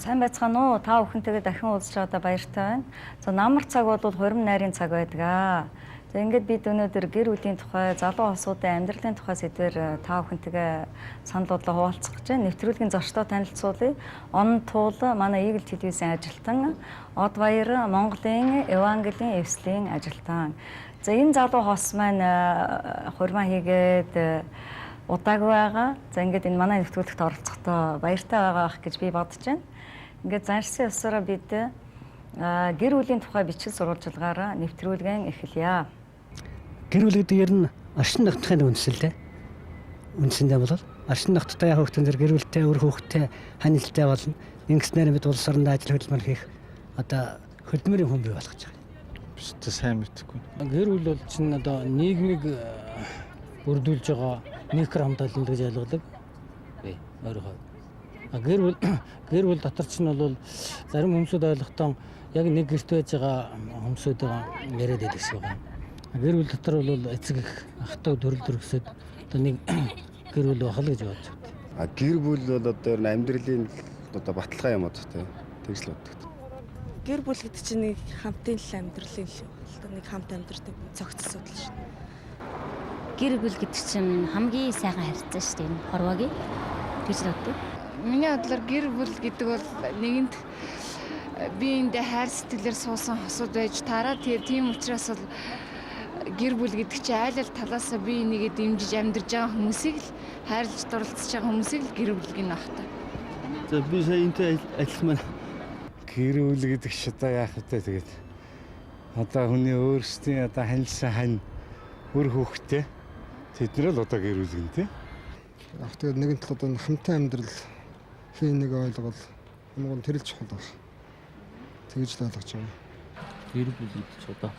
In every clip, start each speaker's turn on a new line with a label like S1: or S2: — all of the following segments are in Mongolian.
S1: Сайн байцгаана уу? Та бүхэнтэйгээ дахин уулзч байгаадаа баяртай байна. За, намар цаг бол хурим найрын цаг байдаг аа. За, ингээд бид өнөөдөр гэр бүлийн тухай, залуу хосуудын амьдралын тухай сэдвээр та бүхэнтэйгээ санал бодлоо хуваалцах гэж байна. Нэвтрүүлгийн зочдоо танилцуулъя. Он Туул, манай Eagle телевизийн ажилтан, Од Баяр, Монголын Евангелийн эвслийн ажилтан. За, энэ залуу хос маань хурмаа хийгээд удаагүй байгаа. За, ингээд энэ манай нэвтрүүлэгт оролцохдоо баяртай байгаа байх гэж би бодож байна. Ингээд заншсан ёсороо бид гэр бүлийн тухай бичил сурвалжлагаараа нэвтрүүлгэн эхэлье.
S2: Гэр бүл гэдэг ер нь орчин нутгийн үндэс л дээ. Үндсэндээ бол орчин нутгтай хүүхдэн зэрэг гэр бүлтэй, үр хүүхдтэй, ханилтай болно. Ингэснээр бид улс орондоо ажил хөдөлмөр хийх одоо хөдөлмөрийн хүн бий болгож байгаа.
S3: Биш тэ, сайн мэдэхгүй.
S4: Гэр бүл бол чинь одоо нийгмийг бүрдүүлж байгаа микро хамтаалал гэж ойлгодог. Би өөрийнхөө. А гэр бүл дотор чинь бол зарим хүмүүсүүд ойлгохдоо яг нэг гэрт байж байгаа хүмүүсүүд яриад байдаг шиг байна. Гэр бүл дотор бол эцэг эх, ах дүү, төрөл төрөсөд одоо нэг гэр бүл байх л гэж бодож байна.
S5: А гэр бүл бол одоо ер нь амьдралын одоо баталгаа юм одоо, тий. Тэгж л боддог.
S6: Гэр бүл гэдэг чинь нэг хамтын л амьдралын л одоо нэг хамт амьдардаг цогц асуудал шүү дээ.
S7: Гэр бүл гэдэг чинь хамгийн сайхан харилцаа шүү дээ, энэ хорвоогийн. Тэгж л боддог.
S8: Миний бодлоор гэр бүл гэдэг бол нэгэнт биеиндээ хайр сэтгэлээр суусан хосууд байж таараа. Тэгээ тийм учраас бол гэр бүл гэдэг чинь айл аль талаасаа бие энийгээ дэмжиж амьдарч байгаа хүмүүсийг л, хайрлаж дурлцж байгаа хүмүүсийг л гэр бүл гэнэ бах та.
S9: За, би сая энтэй адилхан байна.
S3: Гэр бүл гэдэг чи одоо яах вэ, тэгээд одоо хүний өөрсдийн одоо ханилсан хань, үр хүүхдтэй, тэд нар л одоо гэр бүл гэнэ, тий.
S10: Яг тэгээд нэгэн тал одоо хамтын амьдрал хийн нэг ойлгол юм тэр л чухал байна. Тэгж л ойлгож байгаа.
S11: Гэр бүл гэдэг чи одоо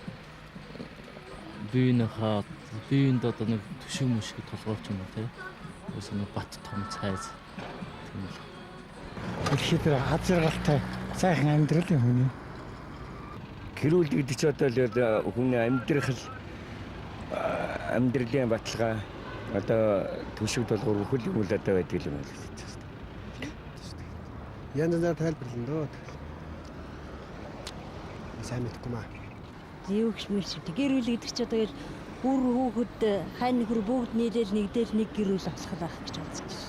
S11: биеийнхаа биеинд одоо нэг төшөг мөшөг толгойч юм уу, тий. Ус нэг бат том цайз тийм л.
S2: Дэлхийд аз жаргалтай сайхан амьдрал юм хүний.
S12: Гэр бүл гэдэг чи одоо л хүний амьдрах л амьдралын баталгаа, одоо төшөг толгуур бүхэл юм л одоо байдаг юм байна.
S10: Янз янзаар тайлбарлана дөө. Сайн мэдэхгүй маа.
S13: Юу гэж мэрч гэр бүл гэдэг чи одоо л үр хүүхэд, хань нөхөр бүгд нийлээл нэгдэл нэг гэр бүл болох байх гэж бодож байна.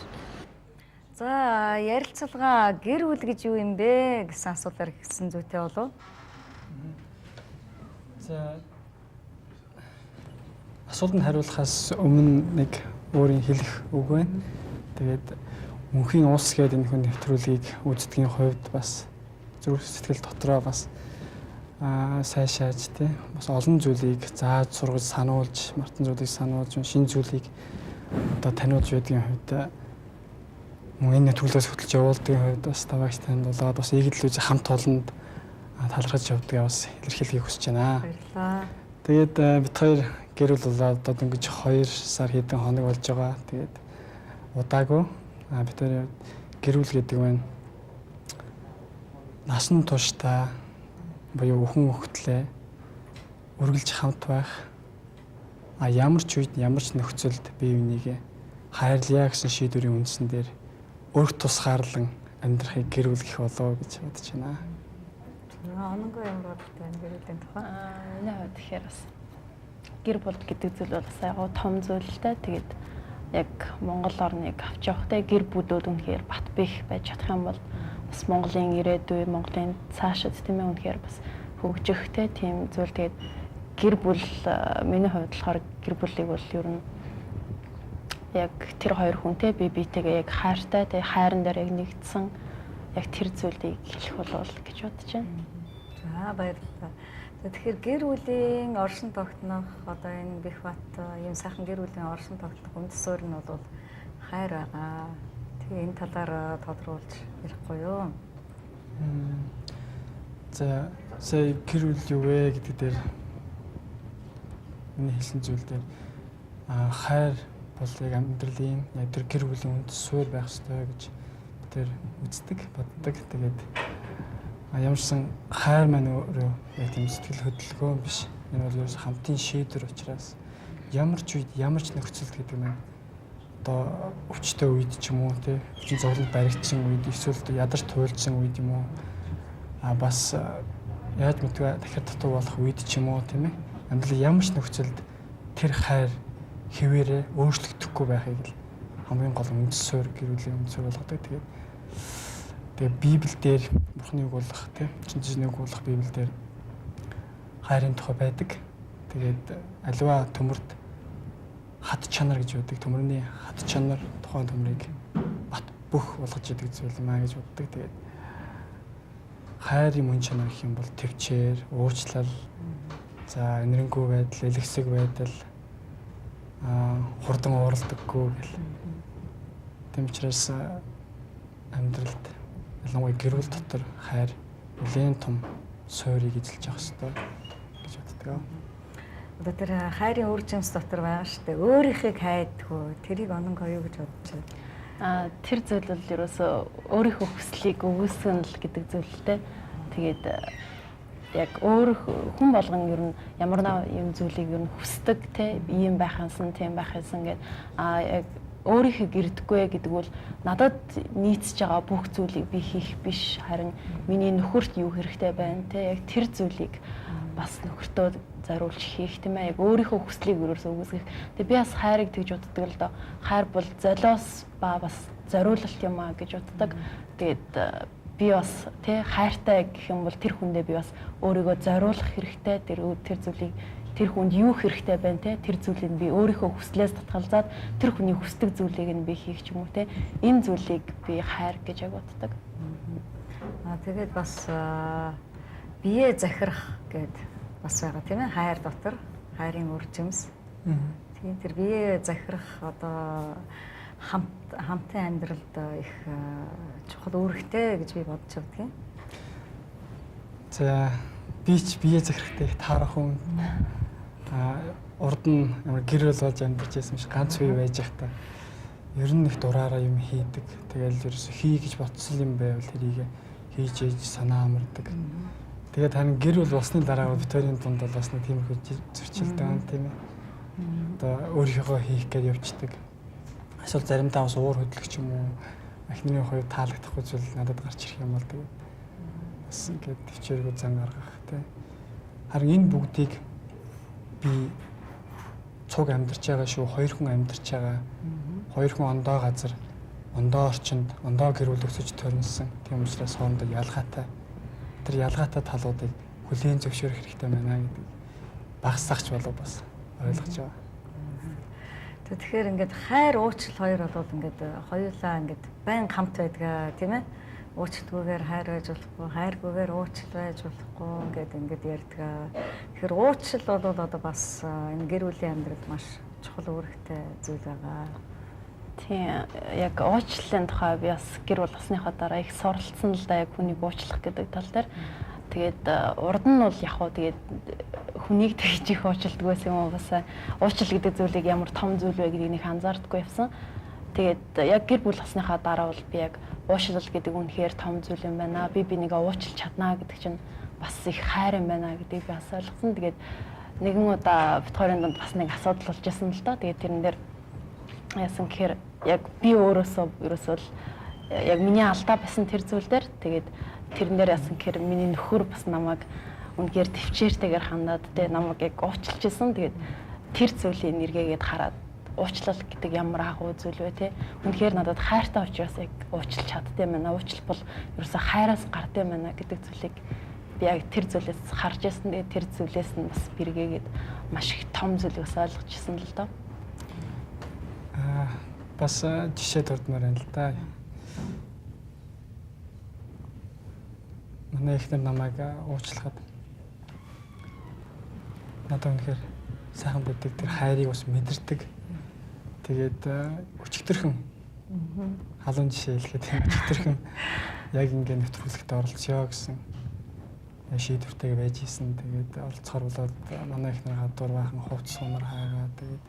S1: За, ярилцлага гэр бүл гэж юу юм бэ гэсэн асуултаар эхэлсэн зүйтэй болов.
S14: За, асуултанд хариулахаас өмнө нэг өөрийн хэлэх үг байна. Тэгээд мөнхийн улс гэдэг энэ хүн нэвтрүүлгийг үздгийн хувьд бас зүрх сэтгэл дотроо бас сайшааж, тий, бас олон зүйлийг зааж сургаж, сануулж, мартан зүйлийг сануулж, шинэ зүйлийг одоо таниулж байдгийн хувьд, мөн энэ нэвтрүүлгээс хөтөлж явуулдгийн хувьд бас таваагч танд болоод бас Eagle үз хамт олонд талархаж явдгаа бас илэрхийлэхийг хүсэж байна.
S1: Баярлалаа.
S14: Тэгээд бид хоёр гэр бүл болоод одоо дөнгөж 2 сар хэдэн хоног болж байгаа. Тэгээд удаагүй бид хоёр гэр бүл гэдэг маань насан туршдаа буюу өхөн өгтлээ үргэлж хамт байх. А ямар ч үед, ямар ч нөхцөлд бие бинийгээ хайрлая гэсэн шийдвэрийн үндсэн дээр өөрт тусгаарлан амьдрахыг гэр бүл гэх болов гэж бодож байна.
S1: Ононгүй ямар бодолтой байна гэр бүлийн тухай?
S15: Миний хувьд тэгэхээр бас гэр бүл гэдэг зүйл бол бас айгүй том зүйл л дээ. Тэгээд яг Монгол орныг авч явахдаа гэр бүлүүд үнэхээр бат бэх байж чадах юм бол бас Монголын ирээдүй, Монголын цаашид, тийм ээ, үнэхээр бас хөгжихтэй тийм зүйл. Тэгээд гэр бүл, миний хувьд болохоор гэр бүлийг бол ер нь яг тэр хоёр хүнтэй бие биетэйгээ яг хайртай, тэгээ хайран дээр яг нэгдсэн яг тэр зүйлийг хэлэх болов гэж бодож байна.
S1: За, баярлалаа. За, тэгэхээр гэр бүлийн оршин тогтнох, одоо энэ бэх бат ийм сайхан гэр бүлийн оршин тогтнох үндэс суурь нь бол хайр байгаа. Тэгээ энэ талаар тодруулж ярихгүй юу?
S14: За, сая гэр бүл юу вэ гэдэг дээр миний хэлсэн зүйл дээр хайр бол яг амьдралын яг тэр гэр бүлийн үндэс суурь байх ёстой гэж тэр үздэг, боддог. Тэгээд ямарсан хайр маань өөрөө яг тийм сэтгэл хөдлөлгөөн биш. Энэ бол ерөөс хамтын шийдвэр учраас ямар ч үед, ямар ч нөхцөлд гэдэг маань Одоо өвчтэй үед ч юм уу тий, өвчин зовлонд баригдсан үед, эсвэл ядарч туйлдсан үед юм уу, а бас яаж мэдвэ дахиад татуу болох үед ч юм уу, тийм ээ. Амьдралын ямар ч нөхцөлд тэр хайр хэвээрээ өөрчлөгдөхгүй байхыг л хамгийн гол үндэс суурь, гэр бүлийн үндэс суурь болгодог. Тэгээд Библиэлд Бурхны үг болох тий, Чинжний үг болох Библиэлд хайрын тухай байдаг. Тэгээд аливаа төмөрт хат чанар гэж байдаг. Төмөрний хат чанар тухайн төмрийг бат бөх болгож идэг зүйл юм аа гэж боддог. Тэгээд хайрын мөн чанар гэх юм бол төвчээр, уучлал, за энэрэнгүй байдал, элэгсэг байдал, хурдан ууралдаггүй гэл. Тийм учраас амьдралд, ялангуяа гэр бүл дотор хайр нэлээн том суурийг эзэлж явах ёстой гэж боддог.
S1: Одоо тэр хайрын үр жимс дотор байгаа шүү дээ. Өөрийнхийг хайдгүй. Тэрийг онон гоё гэж бодож байна.
S15: Тэр зүйл бол ерөөсөө өөрийнхөө хүслийг өгөөсөн л гэдэг зүйл л дээ. Тэгээд яг өөр хүн болгон ер нь ямар нэг юм зүйлийг ер нь хүсдэг те, ийм байхансан, тийм байхансан гэд, а яг өөрийнхөө гэрдэггүй гэдэг бол надад нийцж байгаа бүх зүйлийг би хийх биш, харин миний нөхөрт юу хэрэгтэй байна те, яг тэр зүйлийг бас нөхөртөө зориулж хийх, тийм ээ, яг өөрийнхөө хүслийг өөрөөсөө үгүйсгэх. Тэгээ би бас хайрыг тэгж боддог л доо. Хайр бол золиос ба бас зориулалт юм а гэж боддог. Тэгээд би бас тий хайртай гэх юм бол тэр хүндээ би бас өөрийгөө зориулах хэрэгтэй. Тэр зүйлийг, тэр хүнд юу хэрэгтэй байна те, тэр зүйлийг би өөрийнхөө хүслээс татгалзаад тэр хүний хүсдэг зүйлийг нь би хийх ч юм уу те, энэ зүйлийг би хайр гэж яг боддог.
S1: Тэгээд бас бие захирах гэд бас байгаа, тийм ээ, хайр дотор хайрын үр жимс. Тийм, тэр бие захирах одоо хамтын амьдралд их чухал үүрэгтэй гэж би бодож байна.
S14: За би ч бие захирахтай их таарах хүн. Урд нь ямар гэр бүл болж амьдарч байсан биш, ганц бие байж байхдаа ер нь их дураараа юм хийдэг. Тэгэл ерөөсө хий гэж бодсон юм байвал тэрийг хийж ээж санаа амардаг. Тэгээд харин гэр бүл болсны дараа бид хоёрын дунд бол бас нэг тиймэрхүү зөрчилдөг байна, тийм ээ. Одоо өөрийнхөө хийх гэж явцдаг. Эсвэл заримдаа бас уур хөдлөх ч юм уу, эхнэрийн хувьд таалагдахгүй зүйл надад гарч ирэх юм бол тэгээд бас ингээд төвчээргүй зан гаргах, тийм. Харин энэ бүгдийг би цуг амьдарч байгаа шүү, хоёр хүн амьдарч байгаа. Хоёр хүн ондоо газар, ондоо орчинд, ондоо гэр бүл өсөж төрнөсөн. Тийм учраас хоорондоо ялгаатай. Тэр ялгаатай талуудыг хүлээн зөвшөөрөх хэрэгтэй байна гэдэг багасгахч болов бас ойлгож байгаа.
S1: Тэгэхээр ингээд хайр, уучлал хоёр бол ингээд хоёулаа ингээд байн хамт байдаг, тийм ээ. Уучлалгүйгээр хайр байж болохгүй, хайргүйгээр уучлал байж болохгүй гэд ингээд ярьдаг. Тэгэхээр уучлал бол одоо бас энэ гэр бүлийн амьдралд маш чухал үүрэгтэй зүйл байгаа.
S15: Тийм, яг уучлалын тухай би бас гэр бүл болсныхоо дараа их суралцсан л да, яг хүнийг уучлах гэдэг тал дээр. Тэгээд урд нь бол яг хуу тэгээд хүнийг тэгж их уучилдаг байсан юм уу, бас уучлал гэдэг зүйлийг ямар том зүйл вэ гэдгийг нэг анзаардаггүй явсан. Тэгээд яг гэр бүл болсныхаа дараа бол би яг уучлал гэдэг үнэхээр том зүйл юм байна. Би бинийгээ уучлах чаднаа гэдэг чинь бас их хайр юм байна гэдгийг би бас ойлгосон. Тэгээд нэгэн удаа бит хоёрын дунд бас нэг асуудал болж исэн л доо. Тэгээд тэрэн дээр яасан гэхээр яг би өөрөөсөө ерөөсөө л яг миний алдаа байсан тэр зүйл дээр. Тэгээд тэрэн дээр яасан гэхээр миний нөхөр бас намайг үнэхээр төвчээртэйгээр хандаад тэ намайг яг уучлж исэн. Тэгээд тэр зүйлийг нэргээгээд хараад уучлал гэдэг ямар агуу зүйл вэ те. Үнэхээр надад хайртай учраас яг уучлах чаддсан юм байна. Уучлал бол ерөөсөө хайраас гардсан юм байна гэдэг зүйлийг би яг тэр зүйлээс харж байсан. Тэгээд тэр зүйлээс нь бас бэргээгээд маш их том зүйлийг бас ойлгож ирсэн л доо.
S14: Бас жишээ дурдмаар байна л да. Манай эхнэр намайг уучлахад надад үнэхээр сайхан байдаг, тэр хайрыг бас мэдэрдэг. Тэгээд өчигдөрхөн халуун жишээ хэлэхэд өчигдөрхөн яг ингээ нэвтрүүлэгт оролцъё гэсэн шийдвэртэйг байж исэн. Тэгээд оролцохоор болоод манай эхнэр гадуур баахан хувцас сунар хайгаа, тэгээд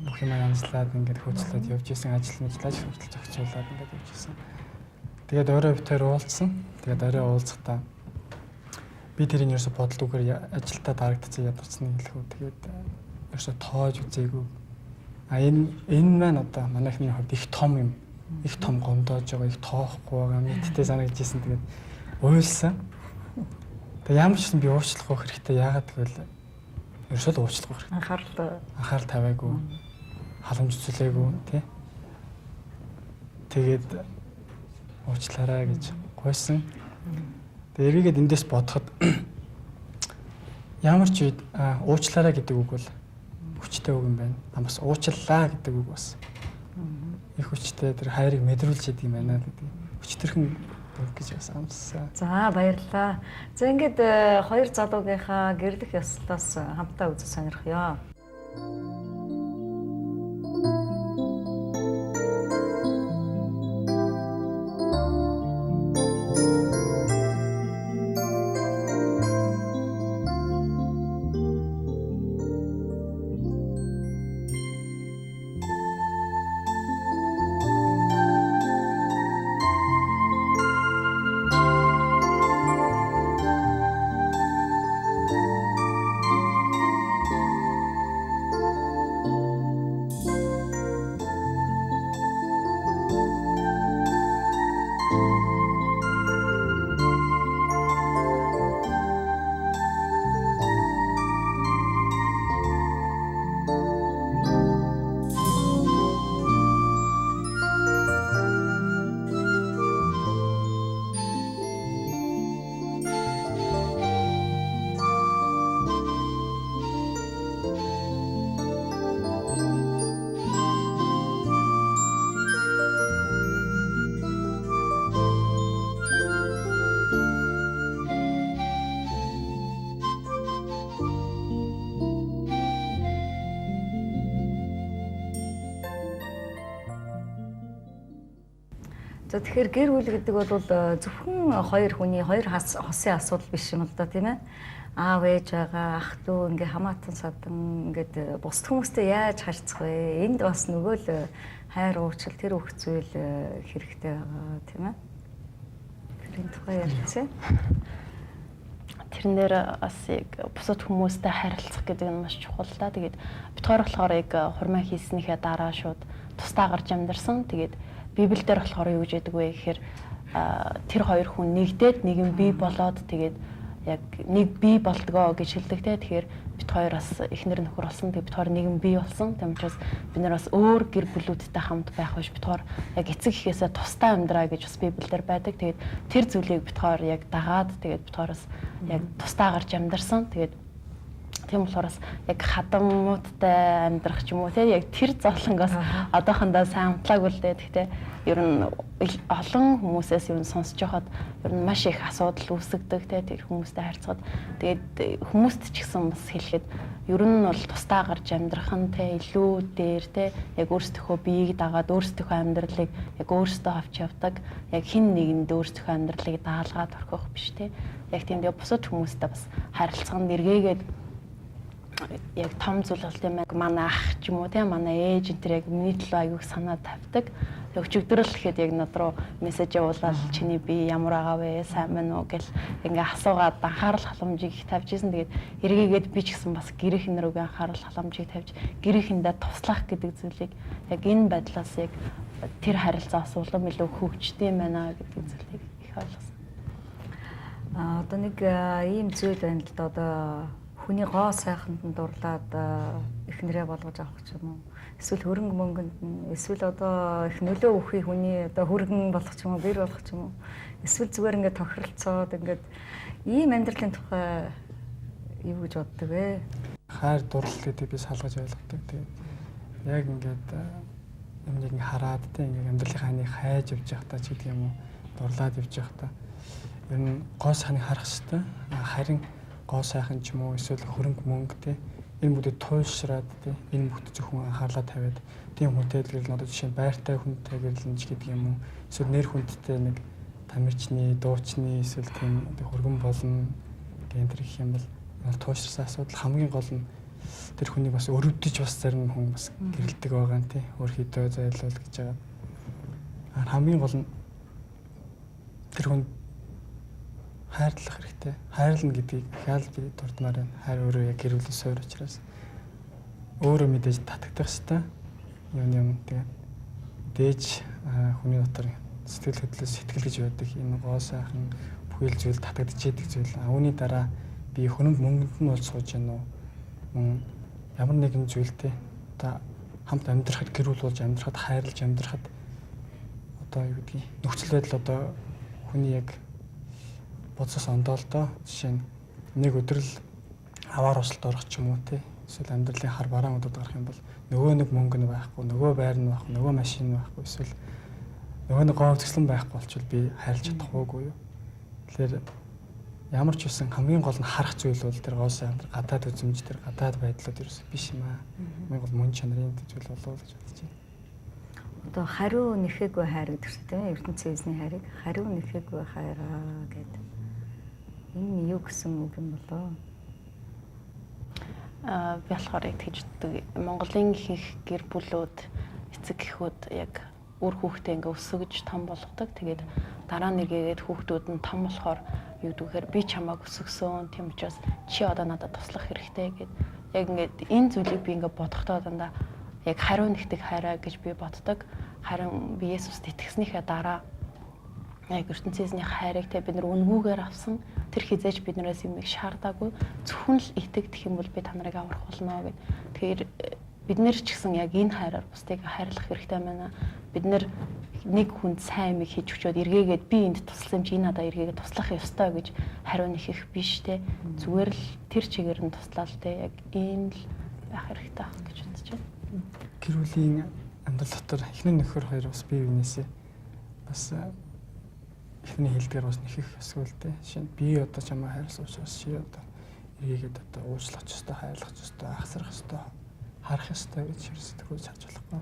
S14: бүх юм янзлаад ингээд хөөцлөөд явж исэн, ажил мэжлаж хүртэл зохицуулаад ингээд явж исэн. Тэгээд орой бит хоёр уулзсан. Тэгээд орой уулзахдаа би тэрийг ерөөсө бодолгүйгээр ажилдаа дарагдсан, ядарсан хэлэх үү. Тэгээд ерөөсө тоож үзээгүй. А энэ маань одоо манай эхнэрийн хувьд их том юм. Их том гомдоож байгаа, их тоохгүй байгаа мэдтэй санагдажсэн. Тэгээд уйлсан. Тэгээд ямар ч гэсэн би уучлах хэрэгтэй. Яагаад гэвэл ерөөсөө л уучлах хэрэгтэй. Анхаарал тавиагүй. Халамж үзүүлээгүй тий. Тэгээд уучлаарай гэж гуйсан. Тэгээд эргээгээд эндээс бодоход ямар ч үед уучлаарай гэдэг үг бол хүчтэй үг юм байна. А бас уучлалаа гэдэг үг бас их хүчтэй тэр хайрыг мэдрүүлж идэг юм байна гэдэг. Хүчтэрхэн үг гэж бас амссан.
S1: За баярлалаа. За ингээд хоёр залуугийнхаа гэрлэх ёслолоос хамтаа үзэж сонирхъё. За тэгэхээр гэр бүл гэдэг бол зөвхөн хоёр хүний хоёр хосын асуудал биш юм л да, тийм ээ. Аав ээж байгаа, ах дүү ингээ хамаатан садан ингээд бусад хүмүүстэй яаж харьцах вэ? Энд бас нөгөө л хайр уучлал тэр бүх зүйл хэрэгтэй байгаа, тийм ээ. Тэрийн тухай ярилцъя.
S15: Тэрэн дээр бас яг бусад хүмүүстэй харилцах гэдэг нь маш чухал та. Тэгээд бид хоёр болохоор яг хурмаа хийснийхээ дараа шууд тусдаа гарч амьдарсан. Тэгээд Библиэлд болохоор юу гэж яддаг вэ гэхээр тэр хоёр хүн нэгдээд нэгэн бие болоод тэгээд яг нэг бие болдгоо гэж хэлдэг те. Тэгэхээр бид хоёр бас эхнэр нөхөр болсон. Тэгээд бид хоёр нэгэн бие болсон. Тийм учраас бид нар бас өөр гэр бүлүүдтэй хамт байх биш. Бид хоёр яг эцэг эхээсээ тусдаа амьдраа гэж бас Библиэлд байдаг. Тэгээд тэр зүйлийг бид хоёр яг дагаад тэгээд бид хоёр бас яг тусдаа гарч амьдарсан. Тэгээд тийм болохоор бас яг хадамуудтай амьдрах ч юм уу те яг тэр зовлонгоос одоохондоо сайн амтлаагүй л дээ. Гэхдээ ер нь олон хүмүүсээс ер нь сонсож байхад ер нь маш их асуудал үүсгдэг те тэр хүмүүстэй харьцахад. Тэгээд хүмүүст ч гэсэн бас хэлэхэд ер нь бол тусдаа гарч амьдрах нь те илүү дээр те яг өөрсдийнхөө биеийг дагаад өөрсдийнхөө амьдралыг яг өөрсдөө авч явдаг. Яг хин нэгэнд өөрсдийнхөө амьдралыг даалгаад орхих биш те. Яг тийм тэгээ бусад хүмүүстэй бас харилцах нь эргээгээд яг том зүйл бол тийм ээ. Манай ах ч юм уу тийм манай ээж энэ төр яг миний төлөө аягүй санаа тавьдаг. Тэг өчигдрөл гэхэд яг над руу мессеж явуулаад чиний би ямар байгаа вэ? Сайн байна уу гэл ингээ асуугаад анхаарал халамжийг их тавьж исэн. Тэгээд эргээгээд би ч гэсэн бас гэрийнхэн рүүгээ анхаарал халамжийг тавьж гэрийнхэндээ туслах гэдэг зүйлийг яг энэ байдлаас яг тэр харилцаа бас улам илүү хөгждөг юм байна гэдэг зүйлийг их ойлгосон.
S1: А одоо нэг ийм зүйл байна л да, одоо хүний гоо сайханд нь дурлаад эхнэрээ болгож авах ч юм уу. Эсвэл хөрөнгө мөнгөнд нь, эсвэл одоо их нөлөө өгөхий хүний одоо хөргөн болох ч юм уу, бэр болох ч юм уу. Эсвэл зүгээр ингээд тохиролцоод ингээд ийм амьдралын тухай юу гэж боддог вэ?
S14: Хайр дурлал гэдэг би салгаж ойлгодог. Тэгээд яг ингээд юмыг ингээд хараад тэ ингээд амьдралын ханыг хайж явж байхдаа ч гэдэг юм уу, дурлаад явж байхдаа ер нь гоо сайхныг харах хэрэгтэй. Харин гоо сайхан ч юм уу эсвэл хөрөнгө мөнгө те энэ бүгдэд туйлшраад те энэ бүгд зөвхөн анхаарлаа тавиад тийм хүнтэй л гэрэл одоо жишээ нь байртай хүнтэй гэрлэн ч гэдэг юм уу эсвэл нэр хүндтэй нэг тамирчны, дуучны эсвэл тийм хөргөн болно гэх тэр их юм бол туйлширсан асуудал хамгийн гол нь тэр хүнийг бас өрөвдөж бас зарим хүн бас гэрэлдэг байгаа нь те өөрхийдөө зайлуул гэж байгаа. Хамгийн гол нь тэр хүн хайрлах хэрэгтэй. Хайрлна гэдгийг ахаал би дурдмаар байна. Хайр өөрөө яг гэр бүлийн суурь учраас өөрөө мэдээж татагдах хэрэгтэй. Юуны юм тэгээд дээж хүний дотор сэтгэл хөдлөл сэтгэл гэж байдаг. Энэ гоо сайхан бүхэл зүйл татагдчихэдэг зүйл. Үүний дараа би хөнөмд мөнгөнд нь болж сууж гэнэ үү? Мөн ямар нэгэн зүйлтэй одоо хамт амьдрахад, гэр бүл болж амьдрахад, хайрлаж амьдрахад одоо юу гэдгийг нөхцөл байдал одоо хүний яг бодсоос ондоолдоо. Жишээ нь нэг өдөр л аваар усалд орох ч юм уу те. Эсвэл амьдралын хар бараан өдрөд гарах юм бол нөгөө нэг мөнгө нь байхгүй, нөгөө байр нь байхгүй, нөгөө машин нь байхгүй, эсвэл нөгөө нэг гоо үзэсгэлэн байхгүй болчвол би хайрлаж чадахгүй юу. Тэгэхээр ямар ч үсэн хамгийн гол нь харах зүйл бол тэр гоо сайн амьдрал, гадаад үзэмж, тэр гадаад байдлууд ерөөсөө биш юм аа. Хамгийн гол мөн чанарын зүйл болов уу гэж бодож байна.
S1: Одоо хариу нэхээгүй хайр гэдэг чинь тийм ертөнцийн эзний хайрыг хариу нэхээгүй хайраа гэдэг. Энэ юу гэсэн үг юм болоо?
S15: Би болохоор яг тэгж боддог. Монголын ихэнх гэр бүлүүд, эцэг эхүүд яг үр хүүхдээ ингээ өсгөж том болгодог. Тэгээд дараа нь эргээгээд хүүхдүүд нь том болохоор юу гэхээр би чамайг өсгөсөн. Тийм учраас чи одоо надад туслах хэрэгтэй гэд. Яг ингээд энэ зүйлийг би ингээ бодохдоо дандаа яг хариу нэгтгэх хайраа гэж би боддог. Харин би Есүст итгэснийхээ дараа яг ертөнцийн хайрыг те бид нар үнгүүгээр авсан. Тэр хизээч биднээс юм их шаардаагүй. Зөвхөн л итгэх юм бол би та нарыг аврах болно гэд. Тэгэхээр бид нэр ч гэсэн яг энэ хайраар бусдыг хайрлах хэрэгтэй байна. Бид нэр нэг хүнд сайн юмыг хийж өчөөд эргээгээд би энд тусласан юм чи энэ надаа эргээгээд туслах ёстой гэж хариу нэхэх биш те. Зүгээр л тэр чигээр нь туслаа л те. Яг ийм л байх хэрэгтэй байх гэж бодож байна.
S14: Гэр бүлийн амьдрал дотор эхнэр нөхөр хоёр бас бие биенээсээ бас эхний хэлдгээр бас нэхэх ёсгүй л дээ. Жишээ нь би одоо чамайг хайрласан учраас чи одоо эргээгээд одоо уучлах ёстой, хайрлах ёстой, ахсарах ёстой, харах ёстой гэж ерөөсөө харж болохгүй.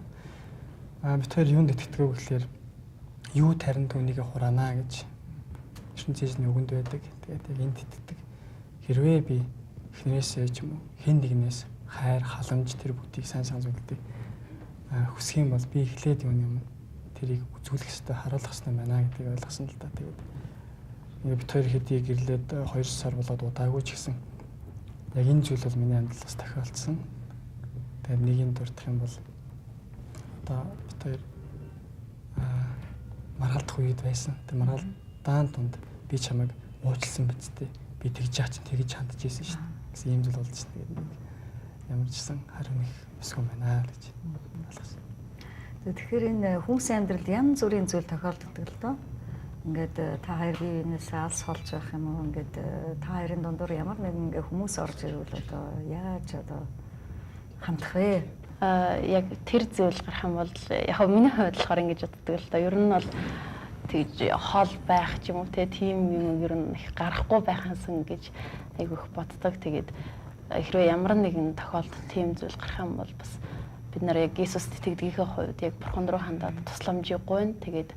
S14: Бид хоёр юунд итгэдэг вэ гэхлээр юу тарин түүнийг хураана гэж ертөнцийн үгэнд байдаг. Тэгээд яг энд итгэдэг. Хэрвээ би эхнэрээсээ ч юм уу хэн нэгнээс хайр, халамж тэр бүгдийг сайн сайн зүйлдийг хүсэх юм бол би эхлээд юуны юм тэрийг үзүүлэх ёстой, харуулах ёстой байна гэдгийг ойлгосон л да. Тэгээд ингээ бид хоёр хэдий гэрлээд 2 сар болоод удаагүй ч гэсэн яг энэ зүйл бол миний амьдралаас тохиолдсон. Тэгээд нэг юм дурдах юм бол одоо бид хоёр маргалдах үед байсан. Тэр маргалдаан тунд би чамайг уучлсан биз дээ. Би тэгж яа чинь тэгж хандж ийсэн шүү дээ. Гэсэн ийм зүйл болж шин. Тэгээд нэг ямар ч гэсэн хариу нэх ёсгүй байна гэж ойлгосон.
S1: Тэгэхээр энэ хүмүүсийн амьдралд янз бүрийн зүйл тохиолддог л доо. Ингээд та хоёр бие биенээс алс холж байх юм уу? Ингээд та хоёрын дундуур ямар нэгэн ингээ хүмүүс орж ирвэл одоо яаж одоо хандах вэ?
S15: Яг тэр зүйл гарах юм бол яг миний хувьд болохоор ингэж боддог л доо. Ер нь бол тэгж хол байх ч юм уу те тийм юм ер нь их гарахгүй байхансан гэж айгүйх боддог. Тэгээд хэрвээ ямар нэгэн тохиолдолд тийм зүйл гарах юм бол бас бид нар яг Иесуст итгэдгийнхээ хувьд яг Бурхан руу хандаад тусламжийг гуйна. Тэгээд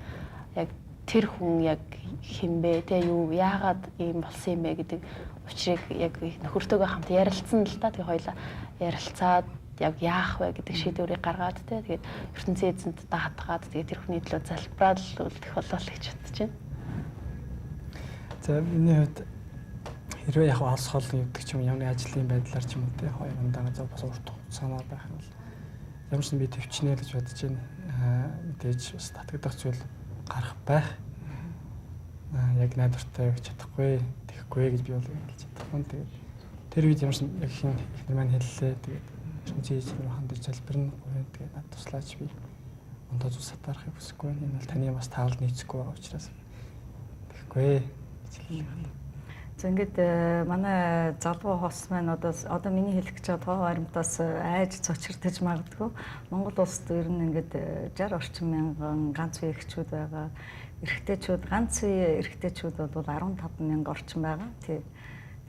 S15: яг тэр хүн яг хэн бэ те юу яагаад ийм болсон юм бэ гэдэг учрыг яг нөхөртөөгөө хамт ярилцсан л та. Тэгээ хоёлаа ярилцаад яг яах вэ гэдэг шийдвэрийг гаргаад те тэгээд ертөнцийн эзэнт даатгаад тэгээд тэр хүний төлөө залбираад л үлдэх болоо л гэж бодож байна.
S14: За миний хувьд хэрвээ яг алс хол явдаг ч юм ямар нэг ажлын байдлаар ч юм уу те хоёр ундаага за бас урт хугацаанаар байх юм бол ямар ч би төвчнэ л гэж бодож байна. Мэдээж бас татагдах зүйл гарах байх. Яг найдвартай өгч чадахгүй, тэхгүй гэж би бол хэлж чадахгүй. Тэгээд тэр үед ямар ч яг хин эхнэр маань хэллээ. Тэгээд ертөнцийн эзэн рүү хандаж залбирна гоё. Тэгээд над туслаач би ондоо зүс сатаарахыг хүсэхгүй байна. Энэ бол таны бас таалд нийцэхгүй байгаа учраас тэхгүй гэж хэллээ.
S1: За ингээд манай залуу хос маань одоо миний хэлэх гэж байгаа тоо баримтаас айж цочирдож магадгүй. Монгол улсад ер нь ингээд 60 орчим мянган ганц үе эхчүүд байгаа. Эрэгтэйчүүд ганц үе эрэгтэйчүүд бол 15 мянга орчим байгаа. Тий.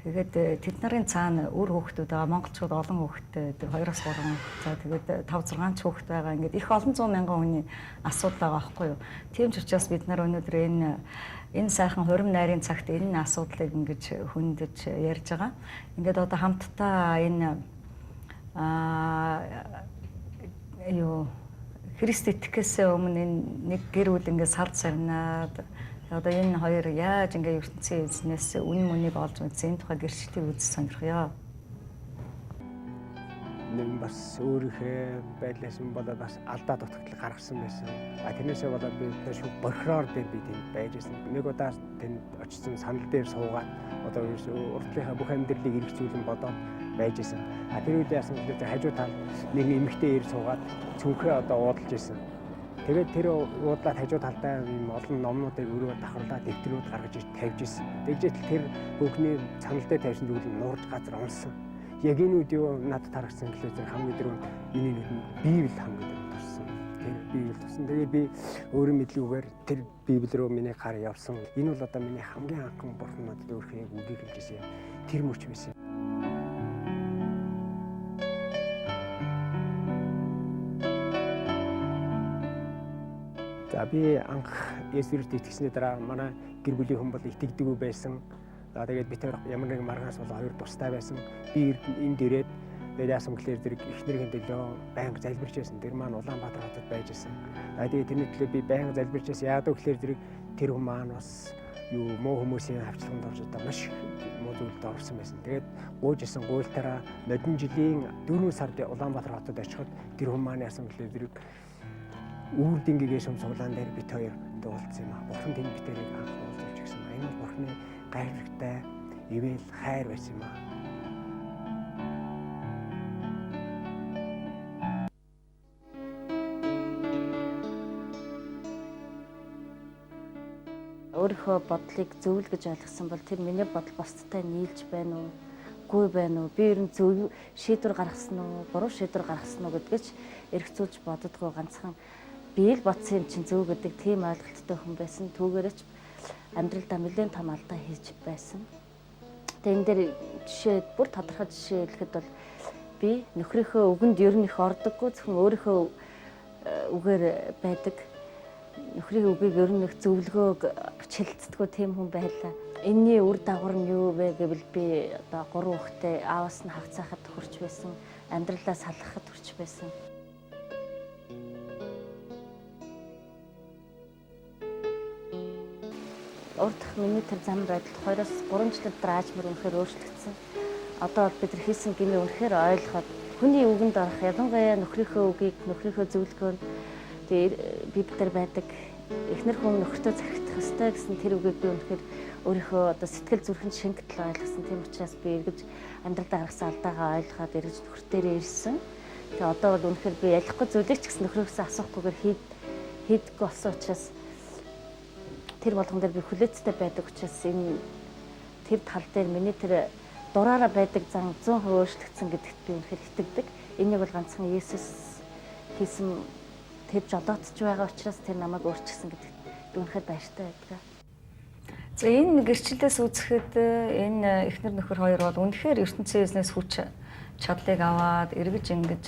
S1: Тэгээд тэд нарын цаана үр хүүхдүүд байгаа. Монголчууд олон хүүхэдтэй байдаг. 2-3 хүүхэд. За тэгээд 5 6 ч хүүхэд байгаа. Ингээд их олон зуун мянган хүний асуудал байгаа байхгүй юу. Тийм ч учраас бид нар өнөөдөр энэ сайхан хурим найрын цагт энэ асуудлыг ингэж хөндөж ярьж байгаа. Ингээд одоо хамтдаа энэ юу Христ итгэхээс өмнө энэ нэг гэр бүл ингээд салд сарнаад одоо энэ хоёр яаж ингээд ертөнцийн эзнээс үнэн мөнийг олж мэдсэн энэ тухай гэрчлэлийг үзэж сонирхъё.
S16: Нэг бас өөрийнхөө байдлаас нь болоод бас алдаа дутагдал гаргасан байсан. А тэрнээсээ болоод би шүх борхроор дээр би тэнд байж байсан. Нэг удаа тэнд очсон санал дээр суугаад одоо ерөөсөө урдлынхаа бүх амьдралыг эргэцүүлэн бодоод байж байсан. А тэр үед яасан гэхээр хажуу талд нэг эмэгтэй ир суугаад цүнхээ одоо уудалж исэн. Тэгээд тэр уудлаад хажуу талдаа юм олон номнуудыг өрөөр давхарлаад дэвтрүүд гаргаж ир тавьж исэн. Тэгжээтэл тэр бүхний санал дээр тавьсан зүйл нь нуурж газар унсан. Яг энэ үед юу надад харагдсан гэхлээр зэрэг хамгийн дөрөв миний нүдэнд Библи хамгийн дөрөв туссан. Тэр Библи туссан. Тэгээд би өөрийн мэдлэгүүгээр тэр Библи рүү миний гар явсан. Энэ бол одоо миний хамгийн анхан бурхан надад өөрийнхөө яг үгийг хэлж ирсэн юм. Тэр мөч байсан. За би анх Есүс Христэд итгэсний дараа манай гэр бүлийн хүн бол итгэдэггүй байсан. За тэгээд бид тэр ямар нэгэн маргаанаас бол хоёр тустай байсан. Би энд ирээд тэгээд яасан гэхлээр зэрэг эхнэрийн төлөө байнга залбирч байсан. Тэр маань Улаанбаатар хотод байж байсан. За тэгээд тэрний төлөө би байнга залбирч байсан. Яагаад гэхлээр зэрэг тэр хүн маань бас юу муу хүмүүсийн хавчлаганд орж одоо маш муу зүйлд орсон байсан. Тэгээд гуйж исэн гуйлтаараа нодон жилийн 4 сард Улаанбаатар хотод очиход тэр хүн маань яасан гэхлээр зэрэг үүр дингэгээ шум цуглаан дээр бит хоёр уулзсан юм а. Бурхан тэнд бит хоёрыг анх уулзуулж гисэн. Энэ бол бурханы гайхалтай ивэл хайр байсан юм а.
S7: Өөрийнхөө бодлыг зөв л гэж ойлгосон бол тэр миний бодол бусдтай нийлж байна уу? Үгүй байна уу? Би ер нь зөв шийдвэр гаргасан уу? Буруу шийдвэр гаргасан уу гэдгийг ч эргцүүлж боддгоо, ганцхан би л бодсон юм чинь зөв гэдэг тийм ойлголттой хүн байсан. Түүгээрээ ч амьдралдаа нэлээд том алдаа хийж байсан. Тэгээ энэ дээр жишээ бүр тодорхой жишээ хэлэхэд бол би нөхрийнхөө үгэнд ер нь их ордоггүй, зөвхөн өөрийнхөө үгээр байдаг. Нөхрийн үгийг ер нь их зөвлөгөөг хэлцдэггүй тийм хүн байлаа. Энийний үр дагавар нь юу вэ гэвэл би одоо 3 хүүхэдтэй аавас нь хавцаахад хүрч байсан, амьдралаа салгахад хүрч байсан. Урдах миний тэр зам байдалд 2-3 жилийн дотор аажмар үнэхээр өөрчлөгдсөн. Одоо бол бид нар хийсэн гэмээ үнэхээр ойлгоход хүний үгэнд орох, ялангуяа нөхрийнхөө үгийг, нөхрийнхөө зөвлөгөөнд тэгээ Библиэр байдаг эхнэр хүн нөхөртөө захирагдах ёстой гэсэн тэр үгийг би үнэхээр өөрийнхөө одоо сэтгэл зүрхэнд шингэтэл ойлгосон. Тийм учраас би эргэж амьдралдаа гаргасан алдаагаа ойлгоод эргэж нөхөр дээрээ ирсэн. Тэгээ одоо бол үнэхээр би ялахгүй зүйлийг ч гэсэн нөхрөөсөө асуухгүйгээр хийдэггүй болсон учраас тэр болгон дээр би хүлээцтэй байдаг учраас энэ тэр тал дээр миний тэр дураараа байдаг зан 100% өөрчлөгдсөн гэдэгт би үнэхээр итгэдэг. Энийг бол ганцхан Есүс хийсэн тэр жолоотч байгаа учраас тэр намайг өөрчилсөн гэдэгт би үнэхээр баяртай байдаг.
S1: За энэ гэрчлэлээс үзэхэд энэ эхнэр нөхөр хоёр бол үнэхээр ертөнцийн эзнээс хүч чадлыг аваад эргэж ингэж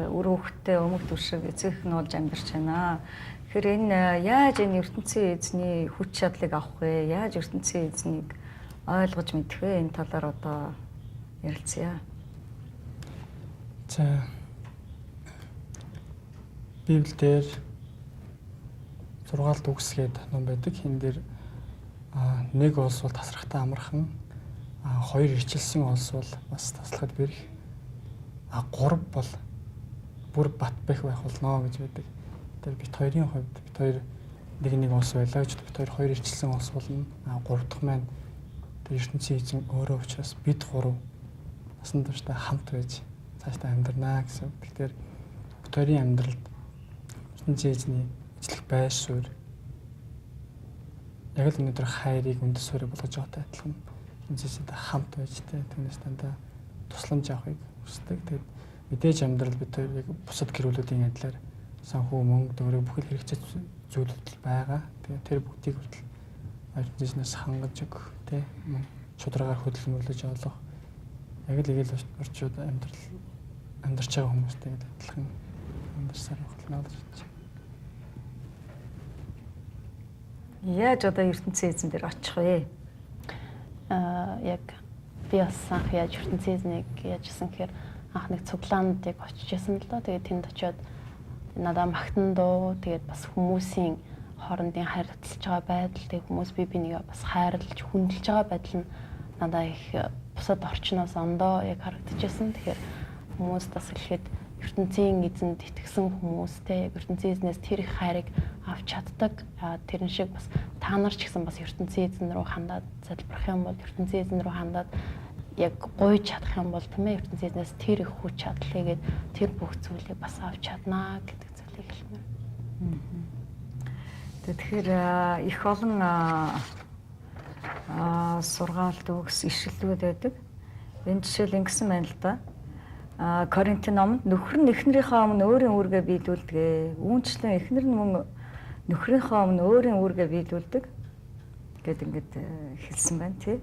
S1: үр хөвгтөө өмг түшиг эцэг нь болж амьдарч байна. Тэгэхээр энэ яаж энэ ертөнцийн эзний хүч чадлыг авах вэ? Яаж ертөнцийн эзнийг ойлгож мэдэх вэ? Энэ талаар одоо ярилцъя.
S14: За Библиэлд 6 үгс гээд ном байдаг. Энэ дээр нэг улс бол тасрахтаа амархан, хоёр ирчилсэн улс бол бас таслахад бэрх, гурав бол бүр бат бэх байх болно гэж байдаг. Тэр бит хоёрын хувьд бит хоёр нэг улс байлаа гэж бит хоёр хоёр ирчилсэн улс болно. Гурав дахь маань тэр ертөнцийн эзэн өөрөө учраас бид гурав насан туршдаа хамт байж цаашдаа амьдрнаа гэсэн. Тэгэхээр бит хоёрын амьдралд ертөнцийн эзний эзлэх байр суурь яг л өнөөдөр хайрыг үндэс суурийг болгож байгаатай адилхан ертөнцийн эзэнтэй хамт байж түүнээс дандаа тусламж авахыг хүсдэг. Тэгээд мэдээж амьдрал бид хоёр яг бусад гэр бүлүүдийн адилаар санхүү, мөнгө, дөрөв бүхэл хэрэгцээ зүйлүүд байгаа. Тэгээд тэр бүгдийг хүртэл ертөнцийн эзнээс хангаж өгөх, мөн шударгаар хөдөлмөрлөж олох яг л эгэл орчууд амьдрал амьдарч байгаа хүмүүстэй адилхан амьдарсаар байх болно гэж бодож байна.
S1: Яаж одоо ертөнцийн эзэн дээр очих вэ?
S15: Яг би бас анх яаж ертөнцийн эзнийг яажсэн гэхээр анх нэг цуглаанд яг очиж исэн л доо. Тэгээд тэнд очиод надаа магтан дуу, тэгээд бас хүмүүсийн хоорондын харилцаж байгаа байдал, тэгээд хүмүүс би бинийгээ бас хайрлаж, хүндэлж байгаа байдал нь надаа их бусад орчноос ондоо яг харагдчихсэн. Тэгэхээр Хүмүүс бас хэлэхэд ертөнцийн эзэнд итгэсэн хүмүүстэй яг ертөнцийн эзнээс тэр их хайрыг авч чаддаг. Тэрэн шиг бас та нар ч гэсэн бас ертөнцийн эзэн рүү хандаад залбирах юм бол, ертөнцийн эзэн рүү хандаад яг гуйж чадах юм бол, тийм ээ, ертөнцийн эзнээс тэр их хүч чадал хийгээд тэр бүх зүйлийг бас авч чаднаа гэдэг зүйлийг хэлмээр.
S1: Тэгэхээр их олон сургаалт өгс ишлэлүүд байдаг. Энэ жишээл ингэсэн байна л да. Коринтын номонд нөхөр нь эхнэрийнхээ өмнө өөрийн үүргээ биелүүлдэг. Үүнчлэн эхнэр нь мөн нөхрийнхөө өмнө өөрийн үүргээ биелүүлдэг гэд ингээд хэлсэн байна тий.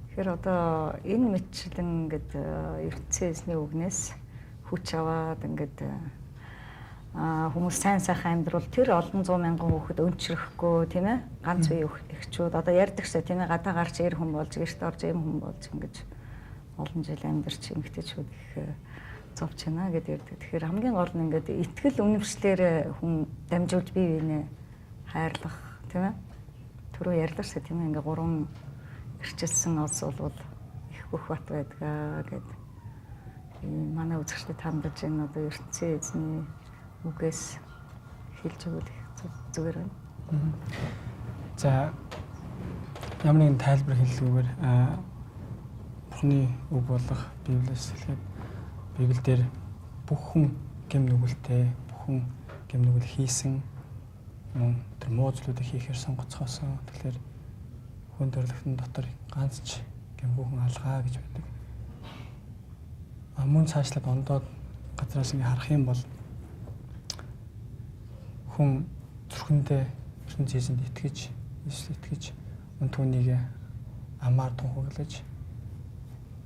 S1: Тэгэхээр одоо энэ мэтчлэн ингээд ертөнцийн эзний үгнээс хүч аваад ингээд хүмүүс сайн сайхан амьдрал тэр олон зуун мянган хүүхэд өнчрөхгүй тийм ээ, ганц үе эхчүүд одоо ярьдаг шээ тийм ээ, гадаа гарч эр хүн болж гэрт орж эм хүн болж ингэж олон жил амьдарч эмэгтэйчүүд их зовж байна гэдээ ярьдаг. Тэгэхээр хамгийн гол нь ингээд итгэл үнэмшлээр хүн дамжуулж бие биенээ хайрлах тийм ээ. Түрүү ярьлаа шээ тийм ээ, ингээд гурван эрчилсэн улс бол их бүх бат байдгаа гэд. Манай үзэгчдэд хандаж энэ одоо ертөнцийн эзний үгээс хэлж өгвөл их зүгээр байна.
S14: За, ямар нэгэн тайлбар хэллэгүүгээр Бурхны үг болох Библиэс хэлэхэд Библиэлд бүх хүн гэм нүгэлтэй, бүх хүн гэм нүгэл хийсэн, мөн тэр муу зүйлүүдийг хийхээр сонгоцгоосон. Тэгэхээр хүн төрөлхтөн дотор ганц ч гэмгүй хүн алгаа гэж байдаг. Мөн цаашлаад ондоод газраас ингэ харах юм бол хүн зүрхэндээ ертөнцийн эзэнд итгэж, Иесус итгэж, мөн түүнийг амаар тунхаглаж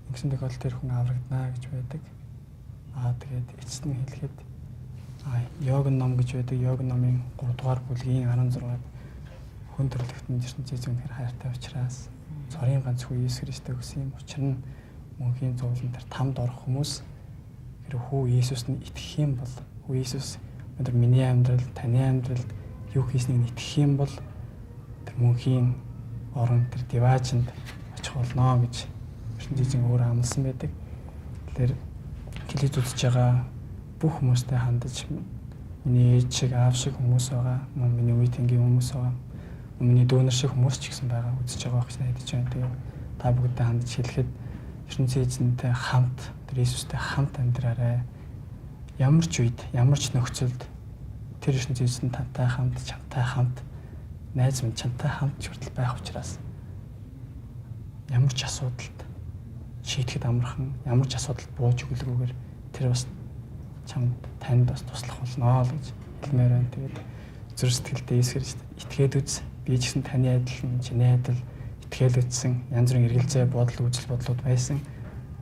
S14: ингэсэн тохиолдолд тэр хүн аврагдана гэж байдаг. Тэгээд эцэст нь хэлэхэд Йогн ном гэж байдаг. Йогн номын 3 дугаар бүлгийн 16-д хүн төрөлхтөнд ертөнцийн эзэн үнэхээр хайртай учраас цорын ганц хүү Иесус Христтэй өгсөн юм. Учир нь мөнхийн зовлон тэр тамд орох хүмүүс хэрэг хүү Иесус нь итгэх юм бол, хүү Иесус өнөөдөр миний амьдрал, таны амьдралд юу хийснийг итгэх юм бол тэр мөнхийн орон тэр диваачнд очих болно гэж ертөнцийн эзэн өөрөө амласан байдаг. Тэгэхээр телевиз үзэж байгаа бүх хүмүүстэй хандаж миний ээж шиг, аав шиг хүмүүс байгаа, мөн миний үе тэнгийн хүмүүс байгаа, миний дүүнер шиг хүмүүс ч гэсэн байгаа, үзэж байгаа гэж найдаж байна. Тэгээд та бүгдээ хандаж хэлэхэд ертөнцийн эзэнтэй хамт, тэр Иесустэй хамт амьдраарай. Ямар ч үед, ямар ч нөхцөлд тэр ертөнцийн эзэн тантай хамт, чамтай хамт, найз минь чамтай хамт хүртэл байх учраас ямар ч асуудалд шийдэхэд амархан, ямар ч асуудалд бууж өгөлгүйгээр тэр бас чамд, танд бас туслах болно л гэж хэлмээр байна. Тэгээд зүрх сэтгэлдээ Иесус Христ итгээд үз. Би ч гэсэн таны адил, чиний адил итгээл үтсэн, янз бүрийн эргэлзээ, бодол, үзэл бодлууд байсан.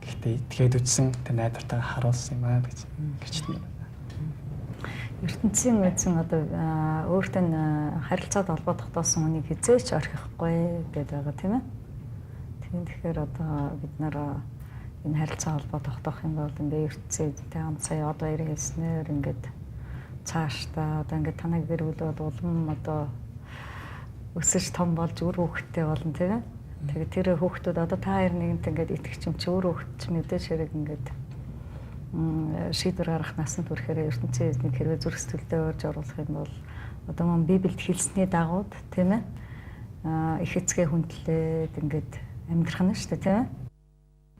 S14: Гэхдээ итгээд үтсэн, тэр найдвартайгаа харуулсан юм аа гэж гэрчлэмээр байна.
S1: Ертөнцийн эзэн одоо өөртөө харилцаад холбоо тогтоосон хүнийг хэзээ ч орхихгүй гэдээ байгаа тийм ээ. Тэгэхээр одоо бид нар энэ харилцаа холбоо тогтоох юм бол ингээ ертөнцийн эзэнтэй хамт сая одоо баяр хэлснээр ингээд цаашдаа одоо ингээд танай гэр бүл бол улам одоо өсөж том болж үр хүүхэдтэй болно тийм ээ. Тэгээд тэр хүүхдүүд одоо та хоёр нэгэнт ингээд итгэж юм чи үр хүүхэд чи мэдээж хэрэг ингээд шийдвэр гаргах насанд хүрэхээр ертөнцийн эзнийг хэрвээ зүрх сэтгэлдээ урьж оруулах юм бол одоо мөн Библиэд хэлсний дагуу тийм ээ их эцгээ хүндлээд ингээд амьдрах нь шүү дээ тийм ээ.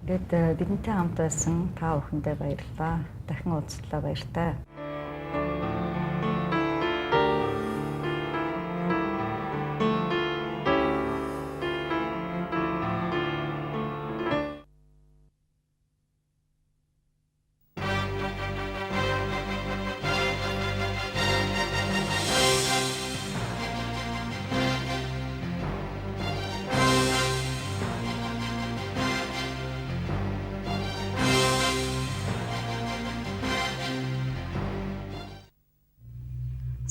S1: Ингээд бидэнтэй хамт байсан та бүхэндээ баярлалаа. Дахин уулзлаа, баяртай.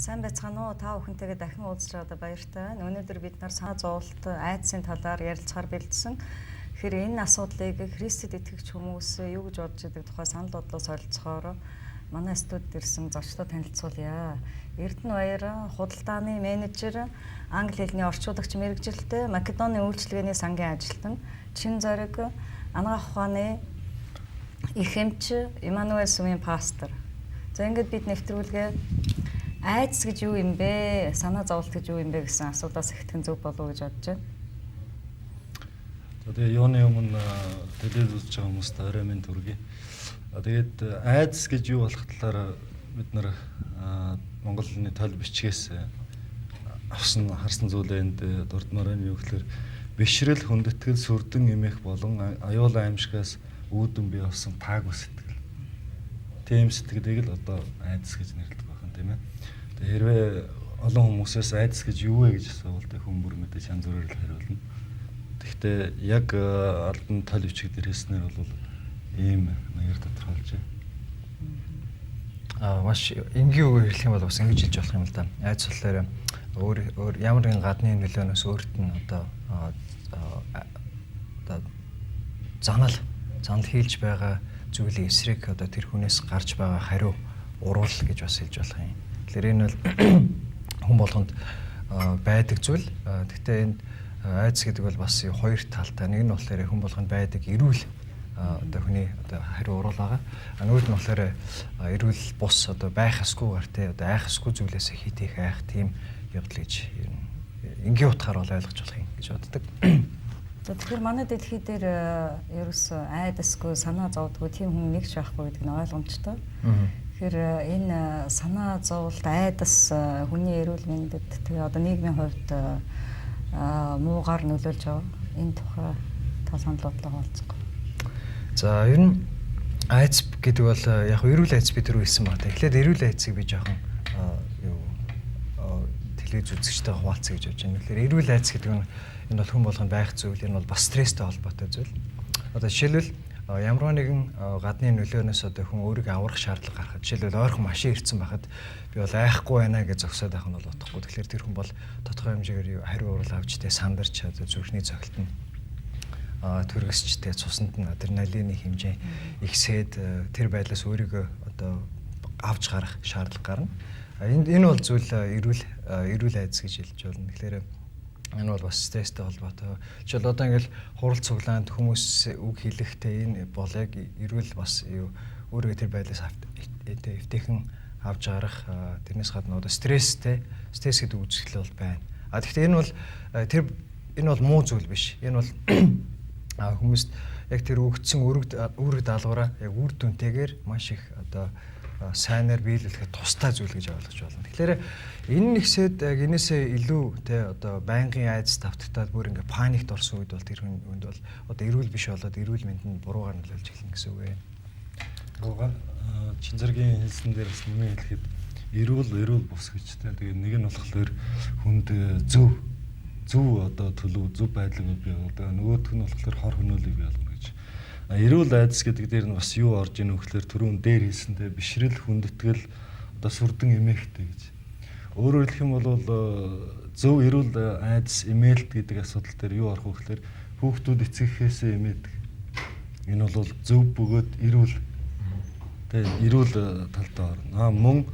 S1: Сайн байцгаана уу? Та бүхэнтэйгээ дахин уулзч байгаадаа баяртай байна. Өнөөдөр бид нар санаа зовлт, айдсын талаар ярилцахаар бэлдсэн. Тэгэхээр энэ асуудлыг Христэд итгэгч хүмүүс юу гэж бодож байдаг тухай санал бодлоо солилцохоор манай студид ирсэн зочдод танилцуулъя. Эрдэнэ Баяр, худалдааны менежер, англи хэлний орчуулагч мэргэжилтэй, Македоны үйлчилгээний сангийн ажилтан, Чин Зориг, анагаах ухааны Их эмч Эммануэль сүмийн пастор. За ингээд бид нэвтрүүлгээ айдас гэж юу юм бэ? Санаа зовлт гэж юу юм бэ гэсэн асуултаас эхлэх нь зөв болов уу гэж бодож байна.
S17: За тэгээ юуны өмнө телевиз үзэж байгаа хүмүүст орой минь төргий. Тэгээд айдас гэж юу болох талаар бид нар Монгол хэлний тол бичгээс авсан харсан зүйлээ энд дурдмаар байна. Юу гэхээр бишрэл, хүндэтгэл, сүрдэн эмэх болон аюул аимшигаас үүдэн бий болсон таагүй сэтгэл. Тийм сэтгэлийг л одоо айдас гэж нэрлэдэг байх юм, тийм ээ. Тэгээ хэрвээ олон хүмүүсээс айдас гэж юу вэ гэж асуувал тэг хүн бүр мэдээж янз бүрээр л хариулна. Тэгэхдээ яг албан тол бичиг дээр хэлснээр бол ийм маягаар тодорхойлж байна.
S18: Маш энгийн үгээр хэлэх юм бол бас ингэж хэлж болох юм л да. Айдас болохоор өөр ямар нэгэн гадны нөлөөнөөс өөрт нь одоо одоо занал хийлж байгаа зүйлийн эсрэг одоо тэр хүнээс гарч байгаа хариу уруул гэж бас хэлж болох юм. Тэгэхээр энэ бол хүн болгонд байдаг зүйл. Гэхдээ энд айдас гэдэг бол бас хоёр талтай. Нэг нь болохоор хүн болгонд байдаг эрүүл одоо хүний одоо хариу уруул байгаа. А нөгөөд нь болохоор эрүүл бус одоо байх ёсгүйгээр те одоо айх ёсгүй зүйлээс хит их айх тийм явдал гэж ер нь энгийн утгаар бол ойлгож болох юм гэж боддог.
S1: За тэгэхээр манай дэлхий дээр ерөөсөө айдасгүй, санаа зовдгүй тийм хүн нэг ч байхгүй гэдэг нь ойлгомжтой. Тэгэхээр энэ санаа зовлт, айдас хүний эрүүл мэндэд тэгээ одоо нийгмийн хувьд муугаар нөлөөлж байгаа. Энэ тухай та санал бодлоо хуваалцах.
S18: За ер нь айдас гэдэг бол яг эрүүл айдас би түрүү хэлсэн байна. Тэгэхээр эрүүл айдсыг би жоохон юу телевиз үзэгчтэйгээ хуваалцъя гэж бодож байна. Тэгэхээр эрүүл айдас гэдэг нь энэ бол хүн болгонд байх зүйл, энэ бол бас стресстэй холбоотой зүйл. Одоо жишээлбэл ямар нэгэн гадны нөлөөнөөс одоо хүн өөрийгөө аврах шаардлага гарахад, жишээлбэл ойрхон машин ирсэн байхад би бол айхгүй байна гэж зогсоод байх нь бол утгагүй. Тэгэхээр тэр хүн бол тодорхой хэмжээгээр хариу урал авч тэ сандарч одоо зүрхний цогцолт нь төрөсч тэ цуснд нь адреналины хэмжээ ихсээд тэр байдлаас өөрийгөө одоо авч гарах шаардлага гарна. Энэ бол зүйл эрүүл айдас гэж хэлж болно. Тэгэхээр энэ бол бас стресстэй холбоотой. Жишээл одоо ингээл хурал цуглаанд хүмүүс үг хэлэхдээ энэ бол яг эрүүл бас юу өөрийгөө тэр байдлаас эвтэйхэн авч гарах, тэрнээс гадна одоо стресстэй стресс гэдэг үзэгдэл бол байна. А тэгэхдээ энэ бол тэр энэ бол муу зүйл биш. Энэ бол хүмүүст яг тэр өгдсөн үүрэг даалгавраа яг үр дүнтэйгээр маш их одоо сайнаар биелүүлэхэд тустай зүйл гэж ойлгож байна. Тэгэхээр энэ нэгсээд яг энээсээ илүү те одоо байнгын айдас тавтагтаад бүр ингээ паникт орсон үед бол тэр хүнд бол одоо эрүүл биш болоод эрүүл мэндэнд буруугаар нөлөөлж эхэлнэ гэсэн үг ээ.
S17: Чинзэргийн хэлсэн дээр бас нэмэн хэлэхэд эрүүл бус гэж те. Тэгээ нэг нь болохоор хүнд зөв одоо төлөв зөв байдлыг бий болгодог. Нөгөөх нь болохоор хор хөнөөлийг бий болгоно гэж. Эрүүл айдас гэдэг дээр нь бас юу орж ийн вэ гэхээр түрүүн дээр хэлсэнтэй бишрэл, хүндэтгэл, одоо сүрдэн эмээхтэй гэж. Өөрөөр хэлэх юм бол зөв эрүүл айдас эмээлт гэдэг асуудал дээр юу орох вэ гэхээр хүүхдүүд эцэг эхээсээ эмээдэг. Энэ бол зөв бөгөөд эрүүл тэгээ эрүүл талдаа орно. Мөн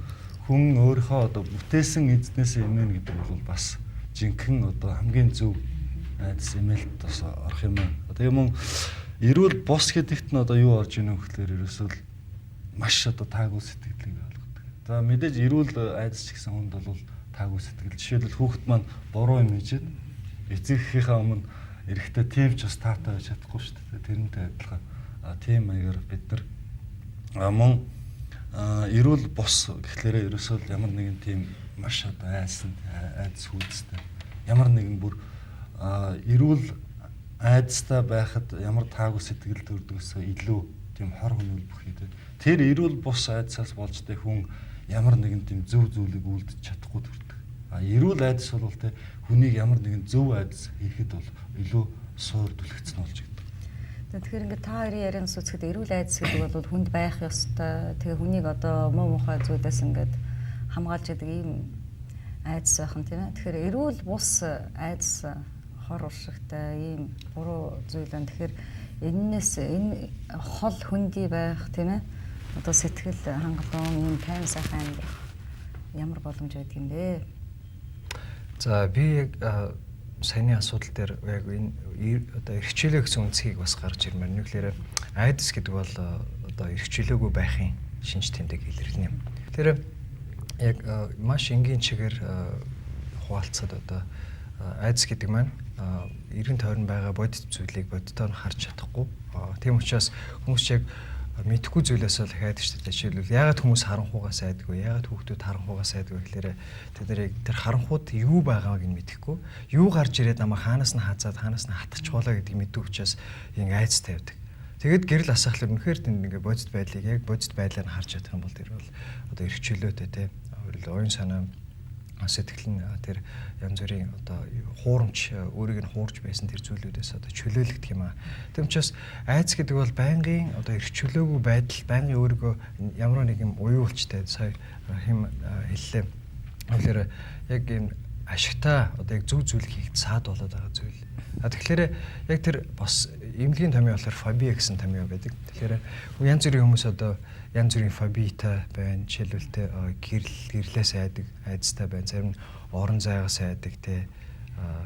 S17: хүн өөрийнхөө одоо бүтээсэн эзнээсээ эмээнэ гэдэг бол бас жинхэнэ одоо хамгийн зөв айдас эмээлт бас орох юм аа. Тэгээ мөн эрүүл бус гэдэгт нь одоо юу орж ийнэ гэхээр ерөөсөө маш одоо таагүй сэтгэлийг ойлгодог. За мэдээж эрүүл айдас ч гэсэн хүнд бол таагүй сэтгэл. Жишээлбэл хүүхэд маань буруу юм хийжээд эцэг эхийнхээ өмнө эрэхтэй тийм ч бас таатай байж чадахгүй шүү дээ. Тэрнтэй адилхан тийм маягаар бид нар мөн эрүүл бус гэхлээрээ ерөөсөө ямар нэгэн тийм маш одоо айсан айдас хүйцтэй ямар нэгэн бүр эрүүл айдастай байхад ямар таагүй сэтгэл төрдгөөсөө илүү тийм хор хөнөөл бүхий. Тэр эрүүл бус айдсаас болж тэ хүн ямар нэгэн тийм зөв зүйлийг үлдэж чадахгүй төрдөг. А эрүүл айдас бол тэ хүнийг ямар нэгэн зөв айдас хийхэд бол илүү суур түлхэгдсэн болж өгдөг.
S1: Тэгэхээр ингээд та хоёрын ярианаас үзэхэд эрүүл айдас гэдэг бол хүнд байх ёстой. Тэгээ хүнийг одоо муу мухай зүйлээс ингээд хамгаалж яадаг ийм айдас байх нь тийм ээ. Тэгэхээр эрүүл бус айдас хор уршигтай ийм буруу зүйл байна. Тэгэхээр энэнээс энэ хол хөндөй байх тийм ээ. Одоо сэтгэл хангалуун ийм тайван сайхан амьдрах ямар боломж байдаг юм бэ?
S18: За би яг саяны асуудал дээр яг энэ одоо эрхчлөө гэсэн үнцгийг бас гарч ирмээр. Нүглээрээ айдас гэдэг бол одоо эрх чөлөөгүй байхын шинж тэмдэг илэрлэнэ юм. Тэр яг маш энгийн чигээр хуваалцахад одоо айдас гэдэг маань эргэн тойрон байгаа бодит зүйлийг боддоор нь харж чадахгүй. Тийм учраас хүмүүс яг мэдэхгүй зүйлээс бол их айдаг шүү дээ. Жишээлбэл яагаад хүмүүс харанхугаас айдаггүй, яагаад хүүхдүүд харанхугаас айдаггүй гэхээр тэд нар яг тэр харанхууд юу байгааг нь мэдэхгүй, юу гарч ирээд намайг хаанаас нь хазаад, хаанаас нь хатчихволоо гэдгийг мэддэг учраас ингэ айц тавьдаг. Тэгээд гэрэл асаахлаар үнэхээр тэнд ингээ бодит байдлыг яг бодит байдлаар нь харж чадах юм бол тэр бол одоо эрх чөлөөтэй те өөрөлд оюун санаа сэтгэл нь тэр янз бүрийн одоо хуурамч өөрийг нь хуурж байсан тэр зүйлүүдээс одоо чөлөөлөгдөх юм аа. Тийм учраас айц гэдэг бол байнгын одоо эрх чөлөөгүй байдал, байнгын өөрийгөө ямар нэг юм уюулчтай сая хэм хэллээ. Тэгэхээр яг юм ашигтай одоо яг зөв зүйл хийх саад болоод байгаа зүйл. А тэгэхээр яг тэр бас эмнэлгийн томьёо болохоор фобиа гэсэн томьёо байдаг. Тэгэхээр янз бүрийн хүмүүс одоо янз бүрийн фобитай байна. Жишээлбэл те гэрэл гэрлээс айдаг, айдастай байна. Зарим нь орон зайгаас айдаг те.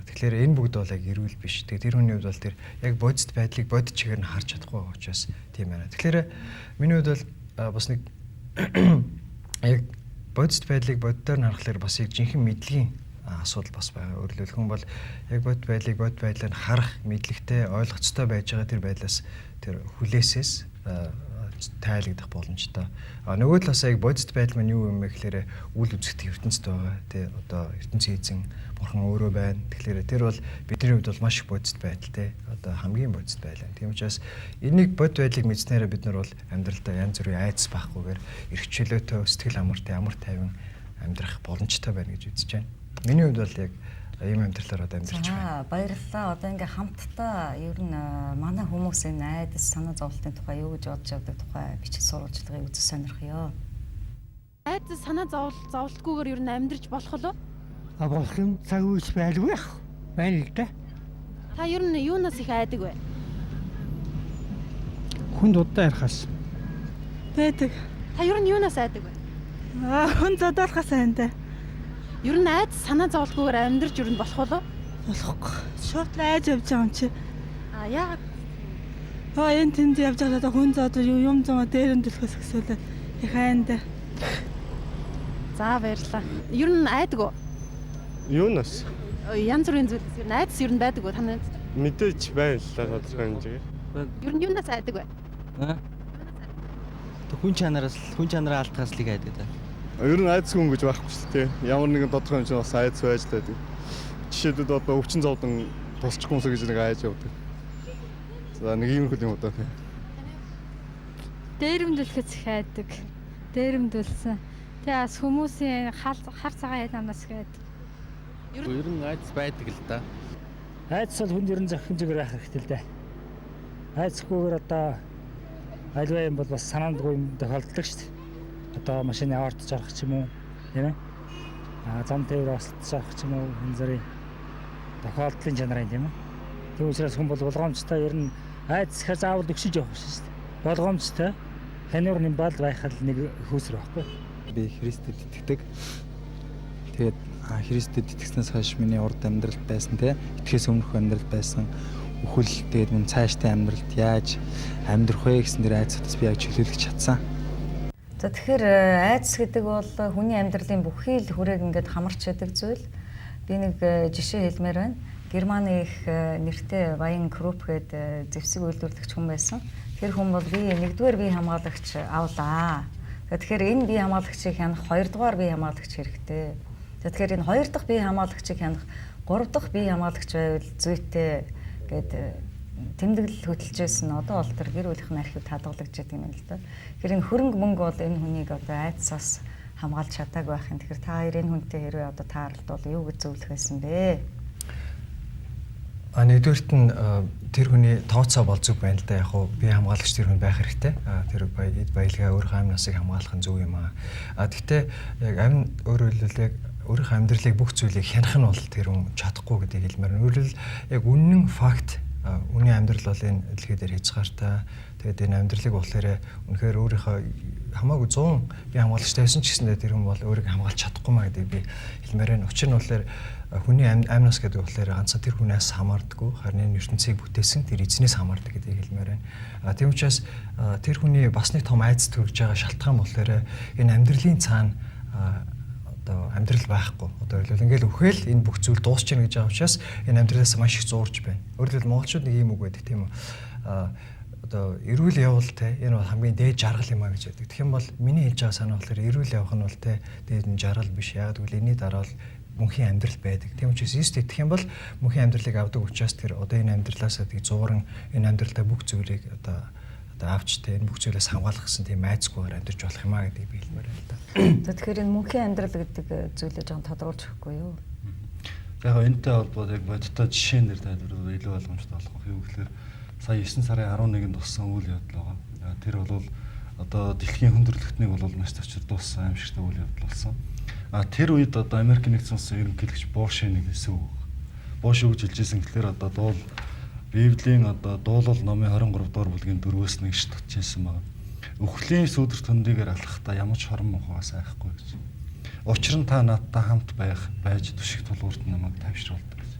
S18: Тэгэхээр энэ бүгд бол яг эрүүл биш. Тэгээ тэр хүний хувьд бол тэр яг бодит байдлыг бодит чигээр нь харж чадахгүй байгаа учраас тийм байна. Тэгэхээр миний хувьд бол бас нэг яг бодит байдлыг боддоор нь харахаар бас яг жинхэнэ мэдлэгийн асуудал бас байгаа. Өөрөлдөх хүн бол яг бодит байдлыг бодит байдлаар нь харах мэдлэгтэй, ойлгоцтой байж байгаа тэр байдлаас тэр хүлээсээс тайлагдах боломжтой. А нөгөө талаас яг бодит байдал маань юу юм бэ гэхээр үл үзэгдэх ертөнцид байгаа. Тэ одоо ертөнцийн эзэн бурхан өөрөө байна. Тэгэхээр тэр бол бидний хувьд бол маш их бодит байдал те. Одоо хамгийн бодит байдал. Тийм учраас энийг бодит байдлыг мэдснээрээ бид нар бол амьдралдаа янз бүрийн айдас байхгүйгээр эрх чөлөөтэй, сэтгэл амартай, амар тайван амьдрах боломжтой байна гэж үзэж байна. Миний хувьд бол яг ийм амьдралаар одоо амьдарч байна.
S1: За баярлалаа. Одоо ингээ хамтдаа ер нь манай хүмүүс энэ айдас санаа зовлтын тухай юу гэж бодож явдаг тухай бичиг сурвалжлагыг үзэж сонирхъё.
S19: Айдас санаа зовлтгүйгээр ер нь амьдарч болох уу?
S20: А болох юм цаг үеч байлгүй яах. Байна л да.
S19: Та ер нь юунаас их айдаг вэ?
S20: Хүнд удаа ярихаас.
S6: Байдаг.
S19: Та ер нь юунаас айдаг вэ?
S6: Аа хүн зодоолохоос айнтай.
S19: Ер нь айдас санаа зовлтгүйгээр амьдарч ер нь болох уу?
S6: Болохгүй. Шууд л айж явж байгаа юм чи.
S19: А яагаад?
S6: Аа энэ тэнд явж байхдаа хүн зодол юм зам дээр нь дэлхээс өсөөлээ. Их айнтай.
S19: За баярлалаа. Ер нь айдаг уу?
S21: Юунаас?
S19: Янз бүрийн зүйлээс ер нь айдас ер нь байдаг уу таны?
S21: Мэдээж байна л да тодорхой хэмжээгээр.
S19: Ер нь юунаас айдаг вэ?
S9: Аа. Хүн чанараас хүн чанараа алдахаас л их айдаг да.
S22: Ер нь айдас хүн гэж байхгүй шүү дээ. Ямар нэгэн тодорхой хэмжээнд бас айдас байж л байдаг. Жишээлбэл одоо өвчин зовлон тусчихгүй юмсаа гэж нэг айж явдаг. За нэг иймэрхүү юм одоо тийм.
S23: Дээрэмдүүлэхэд их айдаг. Дээрэмдүүлсэн. Тэгээ бас хүмүүсийн хар цагаан хэл амнаас их айдаг.
S24: Ер нь айдас байдаг л да.
S25: Айдас бол хүнд ер нь зохин зүгээр байх хэрэгтэй л дээ. Айдасгүйгээр одоо альва юм бол бас санаандгүй юм тохиолддог шүү дээ. Одоо машины аваартаж авах ч юм уу, тийм ээ. А зам тээвэр осолдож авах ч юм уу, энэ зэрэг тохиолдлын чанарын тийм ээ. Тийм учраас хүн бол болгоомжтой ер нь айдас гэхээр заавал өгшөж явах биш шүү дээ. Болгоомжтой хануур нэмбал байх л нэг хүүсэр байхгүй.
S26: Би Христэд итгэдэг. Тэгээд Христэд итгэснээс хойш миний урд амьдрал байсан те. Итгэхээс өмнөх амьдрал байсан. Үхэл тэгээд мөн цааштай амьдралд яаж амьдрах вэ гэсэн дэр айдас би яг чөлөөлөж чадсан.
S1: За тэгэхээр айдас гэдэг бол хүний амьдралын бүхий л хүрээг ингээд хамарч яадаг зүйл. Би нэг жишээ хэлмээр байна. Германы их нэртэй Баян Круп гэдэг зэвсэг үйлдвэрлэгч хүн байсан. Тэр хүн бол би нэгдүгээр бие хамгаалагч авлаа. Тэгэхээр энэ бие хамгаалагчийг хянах хоёрдугаар бие хамгаалагч хэрэгтэй. Тэгэхээр энэ хоёр дахь бие хамгаалагчийг хянах гурав дахь бие хамгаалагч байвал зүйтэй гээд тэмдэглэл хөтөлж байсан. Одоо бол тэр гэр бүлийнх нь архив хадгалагдж байдаг юм л да. Тэгэхээр энэ хөрөнгө мөнгө бол энэ хүнийг одоо айдсаас хамгаалж чадаагүй байх юм. Тэгэхээр та хоёр энэ хүнтэй хэрвээ одоо тааралдвал юу гэж зөвлөх байсан бэ?
S18: А нэгдүгээрт нь тэр хүний тооцоо бол зөв байна л да. Яг хуу бие хамгаалагч тэр хүн байх хэрэгтэй. Тэр баялгаа өөрийнхөө амь насыг хамгаалах нь зөв юм аа. А тэгтээ яг амь өөрөөр хэлбэл яг өөрийнхөө амьдралыг бүх зүйлийг хянах нь бол тэр хүн чадахгүй гэдгийг хэлмээр. Өөрөөр яг үнэн факт Үнийн амьдрал бол энэ дэлхий дээр хязгаартай. Тэгээд энэ амьдралыг болохоор үнэхээр өөрийнхөө хамаагүй 100 бие хамгаалагчтай байсан ч гэсэндээ тэр хүн бол өөрийгөө хамгаалж чадахгүй маа гэдгийг би хэлмээр байна. Учир нь болохоор хүний амнаас гэдэг болохоор ганцхан тэр хүнээс хамаардаггүй, харин энэ ертөнцийг бүтээсэн тэр эзнээс хамаардаг гэдгийг хэлмээр байна. Тийм учраас тэр хүний бас нэг том айц төрж байгаа шалтгаан болохоор энэ амьдралын цаана одоо амьдрал байхгүй. Одоо хэлбэл ингээл үхэл энэ бүх зүйл дуусчихна гэж байгаа учраас энэ амьдралаас маш их зуурч байна. Өөрөөр хэлбэл монголчууд нэг ийм үг байдаг тийм үү? Одоо эрүүл явал те энэ бол хамгийн дээд жаргал юм а гэж байдаг. Тэгэх юм бол миний хэлж байгаа санаа болохоор эрүүл явах нь бол те дээд нь жаргал биш. Яг гэвэл энэний дараа бол мөнхийн амьдрал байдаг. Тийм учраас Иесус итгэх юм бол мөнхийн амьдралыг авдаг учраас тэр одоо энэ амьдралаасаа тийг зууран энэ амьдралдаа бүх зүйлийг одоо авч те энэ бүх зүйлээс хамгаалах гэсэн тийм айцгүйгээр амьдарч болох юм а гэдгийг би хэлмээр байна л да.
S1: За тэгэхээр энэ мөнхийн амьдрал гэдэг зүйлээ жоохон тодруулж өгөхгүй юу?
S17: За яг энэтэй холбоотой яг бодиттой жишээнээр тайлбарлавал илүү ойлгомжтой болох байх. Юу гэхээр сая 9 сарын 11-нд болсон үйл явдал байгаа. Тэр бол одоо дэлхийн хүндрэлтнийг бол маш цочирдуулсан аимшигтай үйл явдал болсон. А тэр үед одоо Америк нэгдсэн улсын ерөнхийлөгч Бушийн нэг хэлсэн үг. Буш юу гэж хэлжсэн гэхээр одоо дуул Библийн одоо дуулал номын 23 дугаар бүлгийн 4-өөс 1 ш татчихсан байна. Үхлийн сүудэр төндийгээр алхахдаа ямар ч хорон мухаас айхгүй гэж. Учир нь та надтай хамт байх байж түшиг тулгуурт намайг тавьшруулдаг гэж.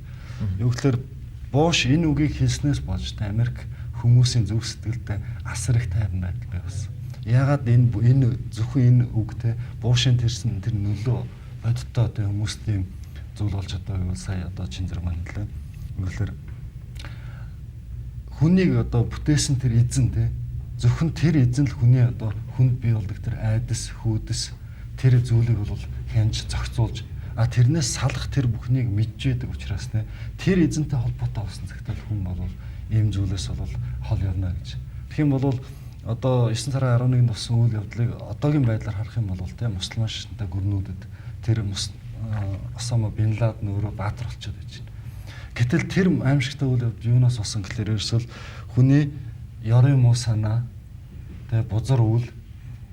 S17: Юу гэхээр Буш энэ үгийг хэлснээс болж та Америк хүмүүсийн зүрх сэтгэлдээ асар их тайван байдал бий болсон. Яагаад энэ зөвхөн энэ үгтэй Бушийн тэрсэн тэр нөлөө бодиттой одоо хүмүүст ийм зүйл болж чадаагүй бол сая одоо чин зэрэг маань хэлээ. Юу гэхээр хүнийг одоо бүтээсэн тэр эзэн те зөвхөн тэр эзэн л хүний одоо хүнд бий болдог тэр айдас, хүйдэс тэр зүйлийг бол хянж зохицуулж тэрнээс салах тэр бүхнийг мэдж байдаг учраас те тэр эзэнтэй холбоотой болсон цагт л хүн бол ийм зүйлээс бол хол явна гэж. Тэгэх юм бол одоо 9 сарын 11-нд болсон үйл явдлыг одоогийн байдлаар харах юм бол те мусульман шашинтай гүрнүүдэд тэр Осама бин Ладен өөрөө баатар болчиход байж байна. Гэтэл тэр аимшигтай үйл явдал юунаас болсон гэхээр ерөөсөл хүний ёрын муу санаа тэгээ бузар үйл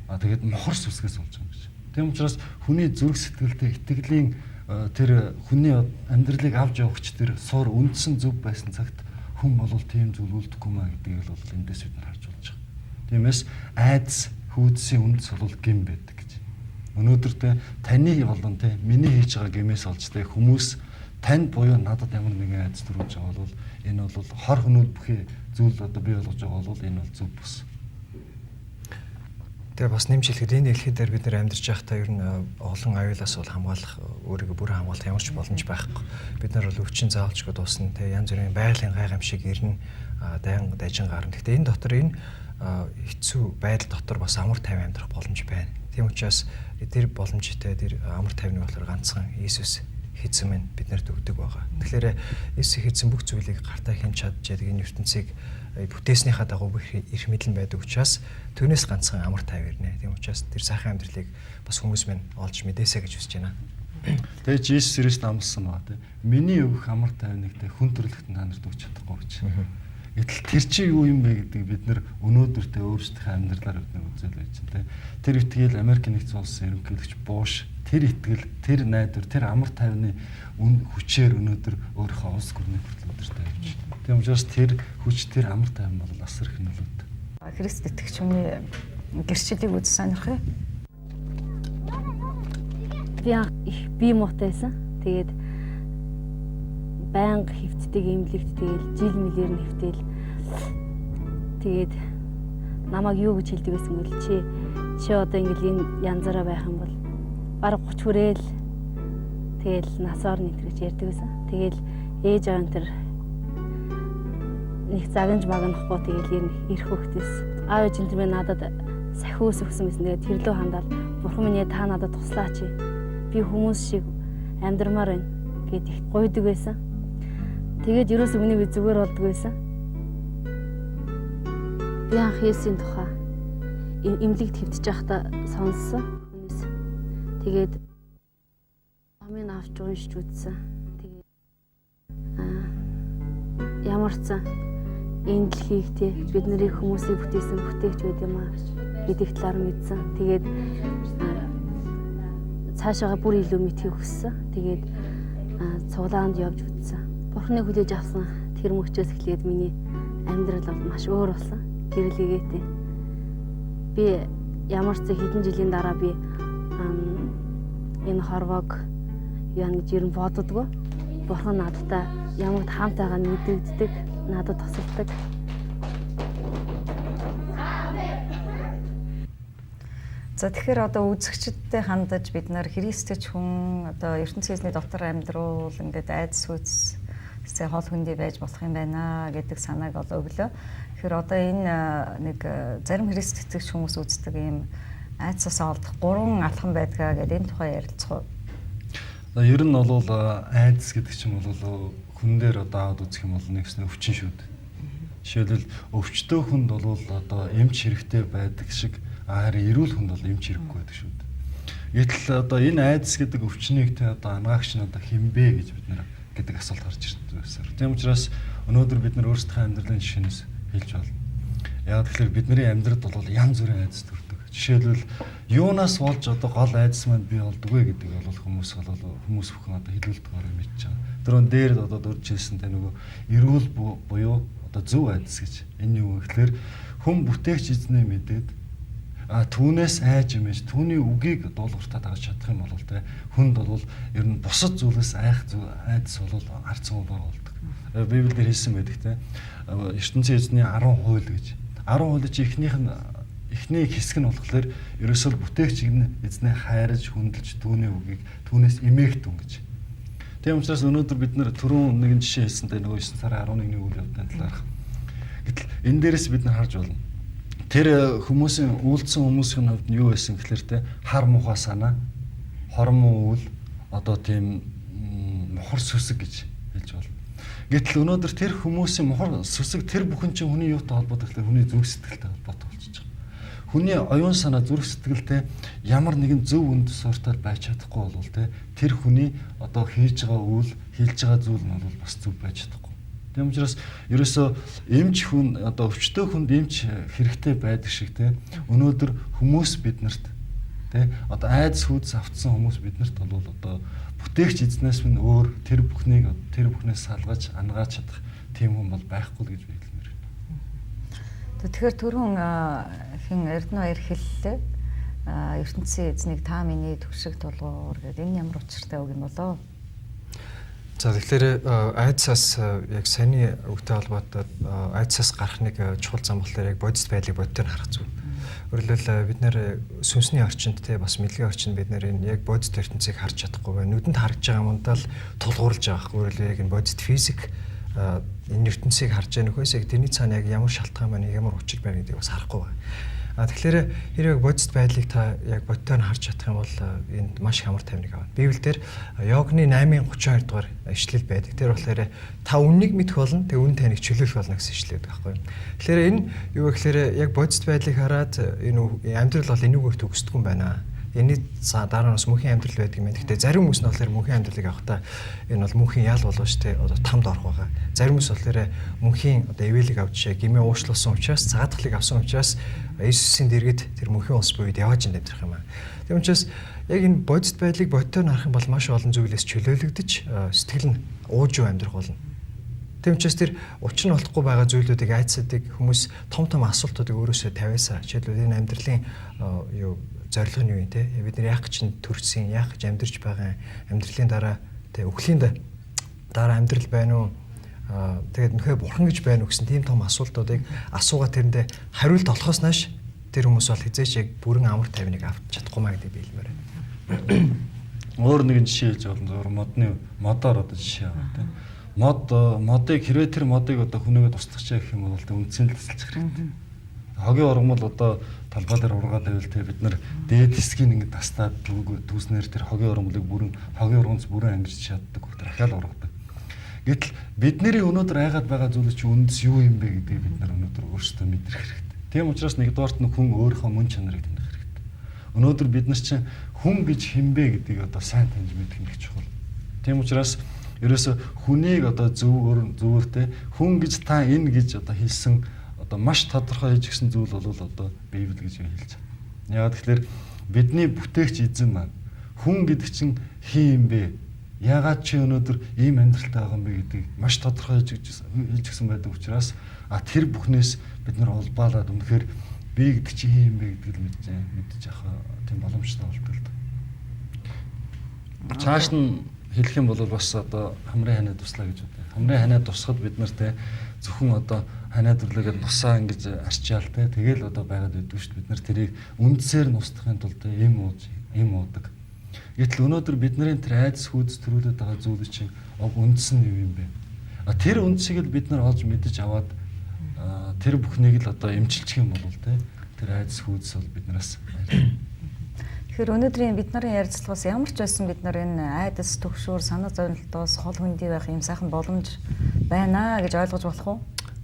S17: тэгээд мохор сүсгээс болж байгаа юм гэж. Тийм учраас хүний зүрх сэтгэлдээ итгэлийн тэр хүний амьдралыг авч явахч тэр суur үндсэн зөв байсан цагт хүн бол тийм зүйл үлдэхгүй маа гэдгийг л бол эндээс бид нар харж болж байгаа. Тиймээс айдас хүүдсийн үндэс бол гэм байдаг гэж. Өнөөдөр те таны болон те миний хийж байгаа гэмээс олж те хүмүүс танд буюу надад ямар нэгэн айдас төрүүлж байгаа бол энэ бол хор хөнөөл бүхий зүйл одоо бий болгож байгаа бол энэ бол зөв бус.
S18: Тэгээ бас нэмж хэлэхэд энэ дэлхий дээр бид нэр амьдарч байхдаа ер нь олон аюулаас бол хамгаалах өөрийгөө бүрэн хамгаалах ямар ч боломж байхгүй. Бид нар бол өвчин заавалчгүй дуусна. Тэгээ янз бүрийн байгалийн гайхамшиг ирнэ, дайн дажин гарна. Гэхдээ энэ дотор энэ хэцүү байдал дотор бас амар тайван амьдрах боломж байна. Тийм учраас тэр боломжтой тэр амар тайвныг болохоор ганцхан Иесус эзэн минь биднэрт өгдөг байгаа. Тэгэхээр Иесус эзэн бүх зүйлийг гартаа хэмж чадж яадаг энэ ертөнцийг бүтээснийхаа дагуу бүх эрх мэдэл нь байдаг учраас түүнээс ганцхан амар тайв ирнэ. Тийм учраас тэр сайхан амьдралыг бас хүмүүс минь олж мэдээсэй гэж хүсэж байна.
S17: Тэгээ Иесус Христ амласан байгаа тийм. Миний өгөх амар тайвныг тэ хүн төрөлхтөн та нарт өгч чадахгүй гэж. Гэтэл тэр чинь юу юм бэ гэдгийг бид нэр өнөөдөр тэ өөрсдийнхээ амьдралаар бид нар үзэл байж байна тэ. Тэр итгэл Америк нэгдсэн улсын ерөнхийлөгч Буш тэр итгэл, тэр найдвар, тэр амар тайвны хүчээр өнөөдөр өөрийнхөө улс гүрний хүртэл өдөртөө явж байна. Тийм учраас тэр хүч, тэр амар тайван бол асар их нөлөөтэй.
S1: Христ итгэгч хүний гэрчлэлийг үз сонирхъя.
S7: Би анх их бие муутай байсан. Тэгээд байнга хэвтдэг имлэгт тэгэл жил мэлээр нь хэвтэл тэгээд намайг юу гэж хэлдэг байсан гэл чи одоо ингээл энэ янзаараа байх юм бол бараг 30 хүрээл тэгэл нас орно энэ гэж ярьдаг байсан. Тэгэл ээж аав энэ төр нэг загнаж магнахгүй тэгэл ер нь ирэх хөхтэйс. Аав ээж энэ төр надад сахиус өгсөн байсан. Тэгээд тэр лөө хандаал бурхан минь ээ та надад туслаач. Би хүмүүс шиг амьдрмаар байна гэд их гуйдаг байсан. Тэгээд ерөөсөө миний би зүгээр болдог байсан. Би анх Есүсийн тухай эмнэлэгт хэвтэж байхдаа сонссон хүнээс. Тэгээд номыг авч уншиж үзсэн. Тэгээд ямар ч сан энэ дэлхийг те бид нарыг хүмүүсийг бүтээсэн бүтээгч байд юм аа гэдэг талаар мэдсэн. Тэгээд цаашаага бүр илүү мэдхийг хүссэн. Тэгээд цуглаанд явж үзсэн. Бурхныг хүлээж авсан Тэр мөчөөс эхлээд миний амьдрал бол маш өөр болсон. Гэрэлгээтэй. Би ямар ч хэдэн жилийн дараа би энэ хорвоог яана гэж ер нь боддгоо. Бурхан надтай ямагт хамт байгаа нь мэдэгддэг, надад тусалдаг.
S1: За тэгэхээр одоо үзэгчдэд хандаж бид нар Христэч хүн одоо ертөнцийн эзний дотор амьдруул ингээд айдас хүйцсээ хол хөндий байж болох юм байна гэдэг санааг ол өглөө. Тэгэхээр одоо энэ нэг зарим Христ итгэгч хүмүүс үздэг ийм айдсаас олдох гурван алхам байдгаа гэдэг энэ тухай ярилцах уу?
S17: За ер нь бол айдас гэдэг чинь бол хүн дээр одоо аваад үзэх юм бол нэгсэн өвчин шүү дээ. Жишээлбэл өвчтөө хүнд бол одоо эмч хэрэгтэй байдаг шиг харин эрүүл хүнд бол эмч хэрэггүй байдаг шүү дээ. Гэтэл одоо энэ айдас гэдэг өвчнийг те одоо ангаагч нь одоо хэн бэ гэж бид нэр гэдэг асуулт гарч ирсэн байсан. Тийм учраас өнөөдөр бид нар өөрсдийнхөө амьдралын жишээнээс хэлж болно. Яг тэгэхээр бидний амьдралд бол янз бүрийн айдас төрдөг. Жишээлбэл юунаас болж одоо гол айдас маань бий болдог вэ гэдэг бол хүмүүс бүхэн одоо хэлүүлдгээр мэдж байгаа. Тэрэн дээр одоо дурж хэлсэн те нөгөө эрүүл буюу одоо зөв айдас гэж. Энэ юу вэ гэхээр хүн бүтээгч эзнээ мэдээд түүнээс айж имэж түүний үгийг дуулууртаа дагаж чадах юм бол те хүнд бол ер нь бусад зүйлээс айх айдас бол харцсан баг болдог. Библиэлд хэлсэн байдаг те ертөнцийн эзний 10 хууль гэж. 10 хуулийн чи эхнийх нь эхний хэсэг нь болохоор ерөөсөө бүтээгч эзнээ хайрж хүндэлж түүний үгийг түүнээс эмээгдэн гэж. Тийм учраас өнөөдөр бид нэр түрүүн нэгэн жишээ хэлсэн те нөгөө 9 сарын 11-ний үйл явдлын талаарх. Гэтэл энэ дээрээс бид нар харж болно. Тэр хүмүүсийн үйлдсэн хүмүүсийн хувьд нь юу байсан гэхэлэр те хар мухаа санаа, хор муу үйл, одоо тийм мухар сүсэг гэж хэлж болно. Гэтэл өнөөдөр тэр хүмүүсийн мухар сүсэг тэр бүхэн чинь хүний юутай холбоотой гэхэлэр хүний зүрх сэтгэлтэй холбоотой болчихж байгаа. Хүний оюун санаа зүрх сэтгэлтэй ямар нэгэн зөв үндэс суурьтай байж чадахгүй бол те тэр хүний одоо хийж байгаа үйл, хэлж байгаа зүйл нь бол бас зөв байж чадахгүй. Тийм учраас ерөөсөө эмч хүн одоо өвчтөе хүнд эмч хэрэгтэй байдаг шиг те өнөөдөр хүмүүс биднэрт те одоо айдас хүйдэс автсан хүмүүс биднэрт бол одоо бүтээгч эзнээс минь өөр тэр бүхнийг тэр бүхнээс салгаж ангааж чадах тийм хүн бол байхгүй л гэж би хэлмээр байна.
S1: Тэгэхээр түрүүн хэн Эрдэнэ баяр хэллээ. ертөнцийн эзнийг та миний төвшиг тулгуур гэдэг энэ ямар учиртай үг юм болоо?
S18: За тэгэхээр айдсаас яг саяны үгтэй холбоотой айдсаас гарах нэг чухал зам болохоор яг бодит байдлыг бодитоор харах зүйл. Өөрөлдвөл бид нэр сүнсний орчинд те бас мэдлэгийн орчинд бид нэр энэ яг бодит ертөнцийг харж чадахгүй байна. Нүдэнд харагдж байгаа юмдаа л тулгуурлаж байгаа байхгүй. Өөрөлдвөл яг энэ бодит физик энэ ертөнцийг харж байгаа нөхөөс яг тэрний цаана яг ямар шалтгаан байна, ямар учир байна гэдгийг бас харахгүй байна. Тэгэхээр хэрэг бодит байдлыг та яг бодитоор нь харж чадах юм бол энд маш их амар тайвныг авна. Библиэлд Йогны 8:32 дугаар ишлэл байдаг. Тэр болохоор та үннийг мэдэх болно, тэгээ үн таныг чөлөөлөх болно гэсэн ишлэл байдаг байхгүй юу. Тэгэхээр энэ юу вэ гэхээр яг бодит байдлыг хараад энэ амьдрал бол энүүгээр төгсдөг юм байна. Энэний дараа нь бас мөнхийн амьдрал байдаг юм байна. Гэхдээ зарим хүмүүс нь болохоор мөнхийн амьдралыг авахдаа энэ бол мөнхийн ял болов шүү дээ. Одоо тамд орох байгаа. Зарим хүмүүс болохоор мөнхийн одоо эвэлийг авч жишээ гимээ уучлуулсан учраас цагаатгалыг авсан учраас Иесусийн дэргэд тэр мөнхийн улс буйд явааж амьдрах юм аа. Тийм учраас яг энэ бодит байдлыг бодитоор харах юм бол маш олон зүйлээс чөлөөлөгдөж сэтгэл нь уужуу амьдрах болно. Тийм учраас тэр учир нь олдохгүй байгаа зүйлүүдийг айдсуудыг хүмүүс том том асуултуудыг өөрөөсөө тавиасаа. Жишээлбэл энэ амьдралын юу зорилго нь юу юм те? Бид нар яах гэж төрсөн, яах гэж амьдарч байгаа юм? Амьдралын дараа те үхлийн дараа амьдрал байна уу? Тэгээд нөхөө бурхан гэж байна уу гэсэн тийм том асуултуудыг асуугаа тэрэндээ хариулт олохоос нааш тэр хүмүүс бол хизээч яг бүрэн амар тайвныг авч чадахгүй маа гэдэг би хэлмээр байна.
S17: Өөр нэгэн жишээ хэлж болно. Зөвхөн модны модоор одоо жишээ аваа тийм. Модыг хэрвээ тэр модыг одоо хүнийгээ туслах гэх юм бол үндсэнд л тусалчих хэрэгтэй. Хогийн ургамал одоо талбай дээр ургаад байвал те бид нар дээд хэсгийг ингэ тастаад түүснээр тэр хогийн ургамлыг бүрэн хогийн ургамц бүрэн ангиж чаддаг. Тэр ахаал ургадаг. Гэтэл бидний өнөөдөр айгаад байгаа зүйл чинь үндэс юу юм бэ гэдгийг бид нар өнөөдөр өөрсдөө мэдрэх хэрэгтэй. Тийм учраас нэгдүгээрт нь хүн өөрийнхөө мөн чанарыг таних хэрэгтэй. Өнөөдөр бид нар чинь хүн гэж хэн бэ гэдгийг одоо сайн таньж мэдэх нь их чухал. Тийм учраас ерөөсө хүнийг одоо зөвөр те хүн гэж та энэ гэж одоо хэлсэн одоо маш тодорхой хийж гисэн зүйл бол одоо Библи гэж хэлж байна. Яг тэгэхээр бидний бүтээгч эзэн маань хүн гэдэг чинь хин юм бэ? Яагаад чи өнөөдөр ийм амьдралтай байгаа юм бэ гэдгийг маш тодорхой хэлж гисэн байдаг учраас тэр бүхнээс бид нар улбаалаад үнэхээр би гэдэг чи хин юм бэ гэдгийг мэдэж авах тийм боломжтой болдог л да. Цааш нь хэлэх юм бол бас одоо хамрын ханаа туслаа гэж бодъё. Хамрын ханаа тусахад бид нар те зөвхөн одоо ханаа дүрлээгээд нусаа ингэж арчаал те тэгэл одоо байгаад байдгүй шүү дээ. Бид нар тэрийг үндсээр нь устгахын тулд эм ууж эм уудаг. Гэтэл өнөөдөр бидний тэр айдас хүйдэс төрүүлээд байгаа зүйл чинь үндэс нь юу юм бэ? А тэр үндсийг л бид нар олж мэдэж аваад тэр бүхнийг л одоо эмчилчих юм бол те тэр айдас хүйдэс бол биднээс.
S1: Тэгэхээр өнөөдрийн бид нарын ярилцлагаас ямар ч байсан бид нар энэ айдас төгшүүр санаа зовнилтоос хол хөндий байх юм сайхан боломж байна гэж ойлгож болох уу?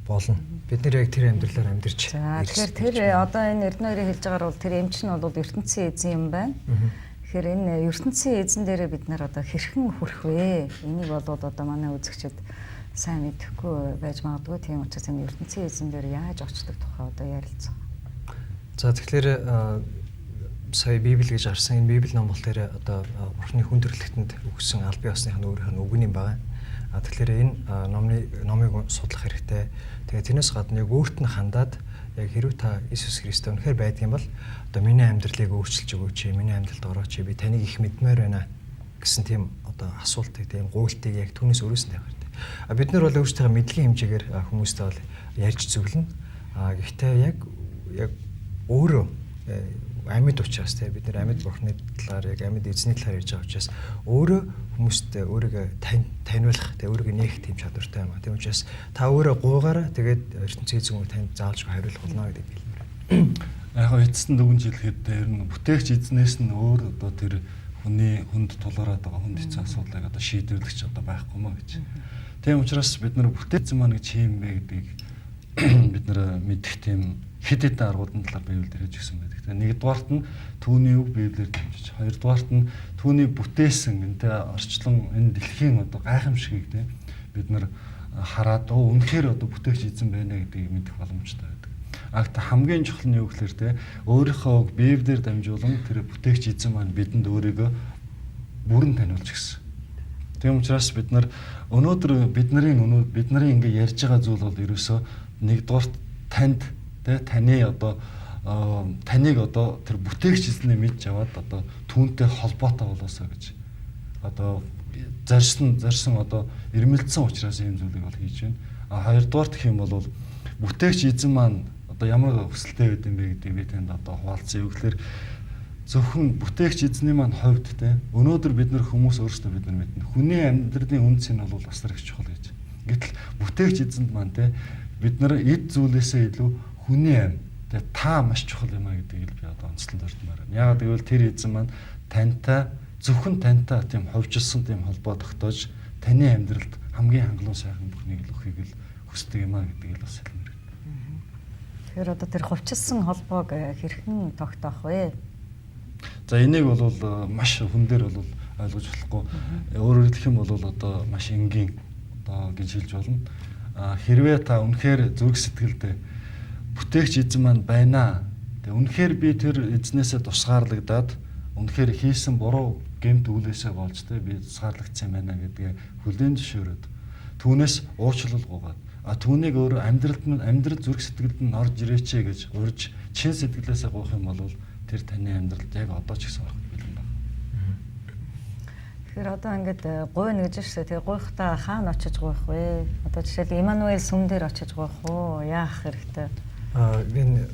S18: Болно. Бид нэр яг тэр амьдралаар амьдарч.
S1: За тэгэхээр тэр одоо энэ Эрдэнэ хоёрын хэлж байгаагаар бол тэр эмч нь бол ертөнцийн эзэн юм байна. Тэгэхээр энэ ертөнцийн эзэн дээрээ бид нар одоо хэрхэн хүрэх вэ? Энийг бол одоо манай үзэгчид сайн мэдэхгүй байж магадгүй. Тийм учраас энэ ертөнцийн эзэн дээр яаж очдог тухай одоо ярилцсан.
S18: За тэгэхээр сая Библи гэж гарсан. Энэ Библи ном бол тэр одоо Бурхны хүн төрөлхтөнд өгсөн аль бие усных нь өөрийнх нь үгэн юм байна. А тэгэхээр энэ номыг судлах хэрэгтэй. Тэгээ тэрнээс гадна яг өөрт нь хандаад яг хэрвээ та Иесус Христос үнэхээр байдаг юм бол одоо миний амьдралыг өөрчилж өгөөч, миний амьдралд орооч, би таныг их мэдмээр байна гэсэн тийм одоо асуултыг, тийм гуйлтыг яг түүнээс өөрөөс нь тавих хэрэгтэй. А бид нар бол өөрсдийнхөө мэдлэгийн хэмжээгээр хүмүүстэй бол ярьж зөвлөнө. А гэхдээ яг өөрөө амьд учраас те бид нар амьд бурхны талаар яг амьд эзний талаар ярьж байгаа учраас өөрөө хүмүүст өөрийгөө таниулах те өөрийгөө нээх тийм чадвартай юм а. Тийм учраас та өөрөө гуйгаараа тэгээд ертөнцийн эзэн танд заавалжгүй хариулах болно гэдэг хэлмээр.
S17: Яг эцэст нь дүгнж хэлэхэд ер нь бүтээгч эзнээс нь өөр одоо тэр хүний хүнд тулгараад байгаа хүнд хэцүү асуудлыг одоо шийдвэрлэгч одоо байхгүй маа гэж. Тийм учраас бид нар бүтээгч маань гэж хийм бэ гэдгийг бид нар мэдэх тийм хэд хэдэн аргуудын талаар Библиэлд хэлж өгсөн байдаг. Тэгээ нэгдүгээрт нь түүний үг Библиэр дэмжиж, хоёрдугаарт нь түүний бүтээсэн энэ орчлон энэ дэлхийн одоо гайхамшигыг те бид нар хараад үнэхээр одоо бүтээгч эзэн байна гэдгийг мэдэх боломжтой байдаг. А гэхдээ хамгийн чухал нь юу гэхээр те өөрийнхөө үг Библиэр дамжуулан тэр бүтээгч эзэн маань бидэнд өөрийгөө бүрэн таниулж гисэн. Тийм учраас бид нар өнөөдөр бидний ингээ ярьж байгаа зүйл бол ерөөсөө нэгдүгээрт танд тэ таны одоо таныг одоо тэр бүтээгч эзний мэдж аваад одоо түүнтэй холбоотой болоосоо гэж одоо зорьсон одоо ирмэлцсэн учраас ийм зүйлийг бол хийж байна. А хоёрдугаарт гэх юм бол бүтээгч эзэн маань одоо ямар хүсэлтэй байд юм бэ гэдгийг би танд одоо хуваалцсан. Юу гэхээр зөвхөн бүтээгч эзний маань хувьд те өнөөдөр бид нар хүмүүс өөрсдөө бид нар мэднэ. Хүний амьдралын үнц нь бол асар их чухал гэж. Гэтэл бүтээгч эзэнд маань те бид нар эд зүйлээсээ илүү хүний амь тэгээ та маш чухал юм а гэдгийг л би одоо онцлон дурдмаар байна. Яагаад гэвэл тэр эзэн маань тантай зөвхөн тантай тийм ховжилсан тийм холбоо тогтоож таны амьдралд хамгийн хангалуун сайхан бүхнийг л өгөхийг л хүсдэг юм а гэдгийг л бас хэлмээр байна.
S1: Тэгэхээр одоо тэр хувьчилсан холбоог хэрхэн тогтоох вэ?
S17: За энийг бол маш хүн дээр бол ойлгож болохгүй. Өөрөөр хэлэх юм бол одоо маш энгийн одоо гэж хэлж болно. Хэрвээ та үнэхээр зүрх сэтгэлдээ бүтээгч эзэн маань байна. Тэгээ үнэхээр би тэр эзнээсээ тусгаарлагдаад үнэхээр хийсэн буруу гэмт үйлээсээ болж тэ би тусгаарлагдсан юм байна гэдгээ хүлээн зөвшөөрөөд түүнээс уучлал гуйгаад түүнийг өөрөө амьдралд нь амьдрал зүрх сэтгэлд нь орж ирээч гэж урьж чин сэтгэлээсээ гуйх юм бол тэр таны амьдралд яг одоо ч гэсэн орох бэлэн байна.
S1: Тэгэхээр одоо ингээд гуйна гэж шүү дээ. Тэгээ гуйхдаа хаана очиж гуйх вэ? Одоо жишээл Иммануэль сүм дээр очиж гуйх уу? Яах хэрэгтэй?
S18: Энэ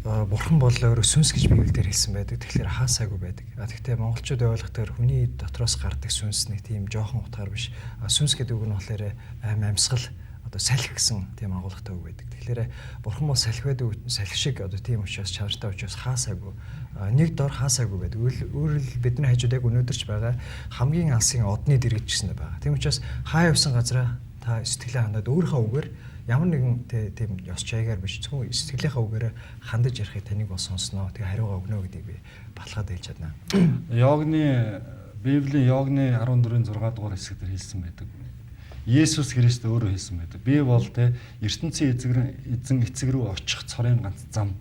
S18: бурхан бол өөрөө сүнс гэж Библиэлд хэлсэн байдаг. Тэгэхээр хаасаагүй байдаг. А тэгтээ монголчууд ойлгох хүний дотроос гардаг сүнс нэг тийм жоохон утгаар биш. Сүнс гэдэг үг нь болохоор амьсгал одоо салхи гэсэн тийм агуулгатай үг байдаг. Тэгэхээр бурхан бол салхи байдаг, салхи шиг одоо тийм учраас чанартай учраас хаасаагүй. Нэг дор хаасаагүй байдаг. Өөрөөр бидний хажууд яг өнөөдөр ч байгаа хамгийн алсын одны дэргэд ч гэсэн байгаа. Тийм учраас хаа явсан газараа та сэтгэлээ хандаад өөрийнхөө үгээр ямар нэгэн тийм ёс чаягаар биш зөвхөн сэтгэлийнхаа үгээр хандаж ярихыг таныг бол сонсноо. Тэгээ хариугаа өгнө гэдгийг би баталгаад хэлж чадна.
S17: Йогны Библийн Йогны 14-ийн 6 дугаар хэсэг дээр хэлсэн байдаг. Есүс Христ өөрөө хэлсэн байдаг. Би бол тэ ертөнцийн эзэн эцэг рүү очих цорын ганц зам,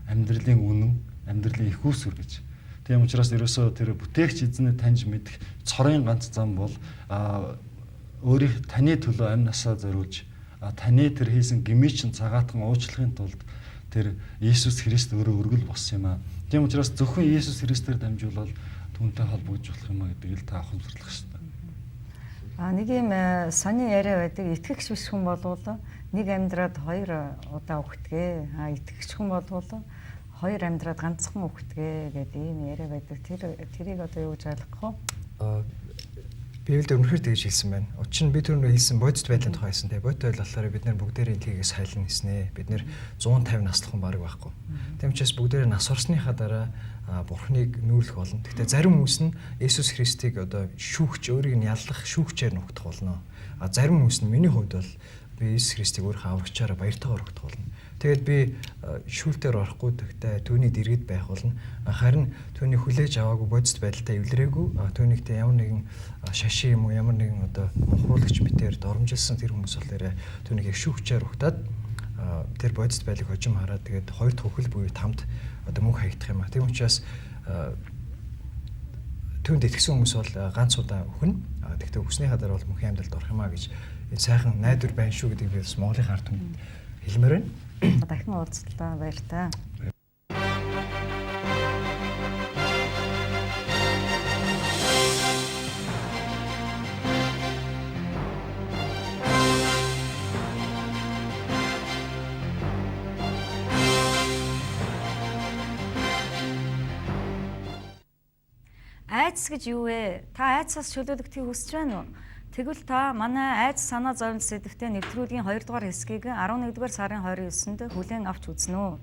S17: амьдралын үнэн, амьдралын их үүсвэр гэж. Тийм учраас ерөөсөө тэр бүтээгч эзний таньж мэдэх цорын ганц зам бол өөрийнх таны төлөө амь насаа зориулж таны тэр хийсэн гмий чинь цагаатхан уучлахын тулд тэр Иесус Христ өөрөө өргөл болсон юм аа. Тийм учраас зөвхөн Иесус Христээр дамжуулбал түүнтэй холбогдож болох юм а гэдгийг л та ухамсарлах хэрэгтэй.
S1: А нэг юм сони яриа байдаг. Итгэгч биш хүн болвол нэг амьдраад хоёр удаа үхдэгэ. А итгэгч хүн болвол хоёр амьдраад ганцхан үхдэгэ гэдэг ийм яриа байдаг. Тэрийг одоо юу гэж ойлгох вэ?
S18: Библиэд үнэхээр тэгж хэлсэн байна. Учир нь би түрүүн хэлсэн бодит байдлын тухай хэлсэн те. Бодит байдал болохоор бид нэр бүгдээрээ тгийгээс хайлна гэснэ. Бид нэр 150 наслах хүн бараг байхгүй. Тийм учраас бүгдээрээ нас орсныхаа дараа Бурхныг нүүрлэх болно. Гэхдээ зарим хүмүүс нь Есүс Христийг одоо шүүгч өөрийг нь яллах шүүгчээр нугдах болно. А зарим хүмүүс нь миний хувьд бол би Есүс Христийг өөрийнхөө аврагчаараа баяртайгаар өгдөх болно. Тэгээд би шүүлтээр орохгүй тэгтээ түүний дэргэд байх болно. Харин түүний хүлээж аваагүй бодит байдалтай эвлэрээгүй түүнийгтэй ямар нэгэн шашин юм уу ямар нэгэн одоо мухруулагч мэтээр доромжилсан тэр хүмүүс болохоор түүнийг шүүгчээр угтаад тэр бодит байдлыг хожим хараад тэгээд хоёр дахь үхэл буюу тамд одоо мөнх хаягдах юм а. Тийм учраас түүнд итгэсэн хүмүүс бол ганц удаа үхнэ. Тэгэхдээ үхснийхаа дараа бол мөнхийн амьдралд орох юм а гэж энэ сайхан найдвар байна шүү гэдгийг би бас Монголын ард түмэнд хэлмээр байна.
S1: Дахин уулзлаа, баяртай. Айдас гэж юу вэ? Та айдсаас чөлөөлөгдөхийг хүсэж байна уу? Тэгвэл та манай айдас санаа зовлон сэдвтэй нэвтрүүлгийн 2 дугаар хэсгийг 11 дугаар сарын 29-нд хүлээн авч үзнэ үү?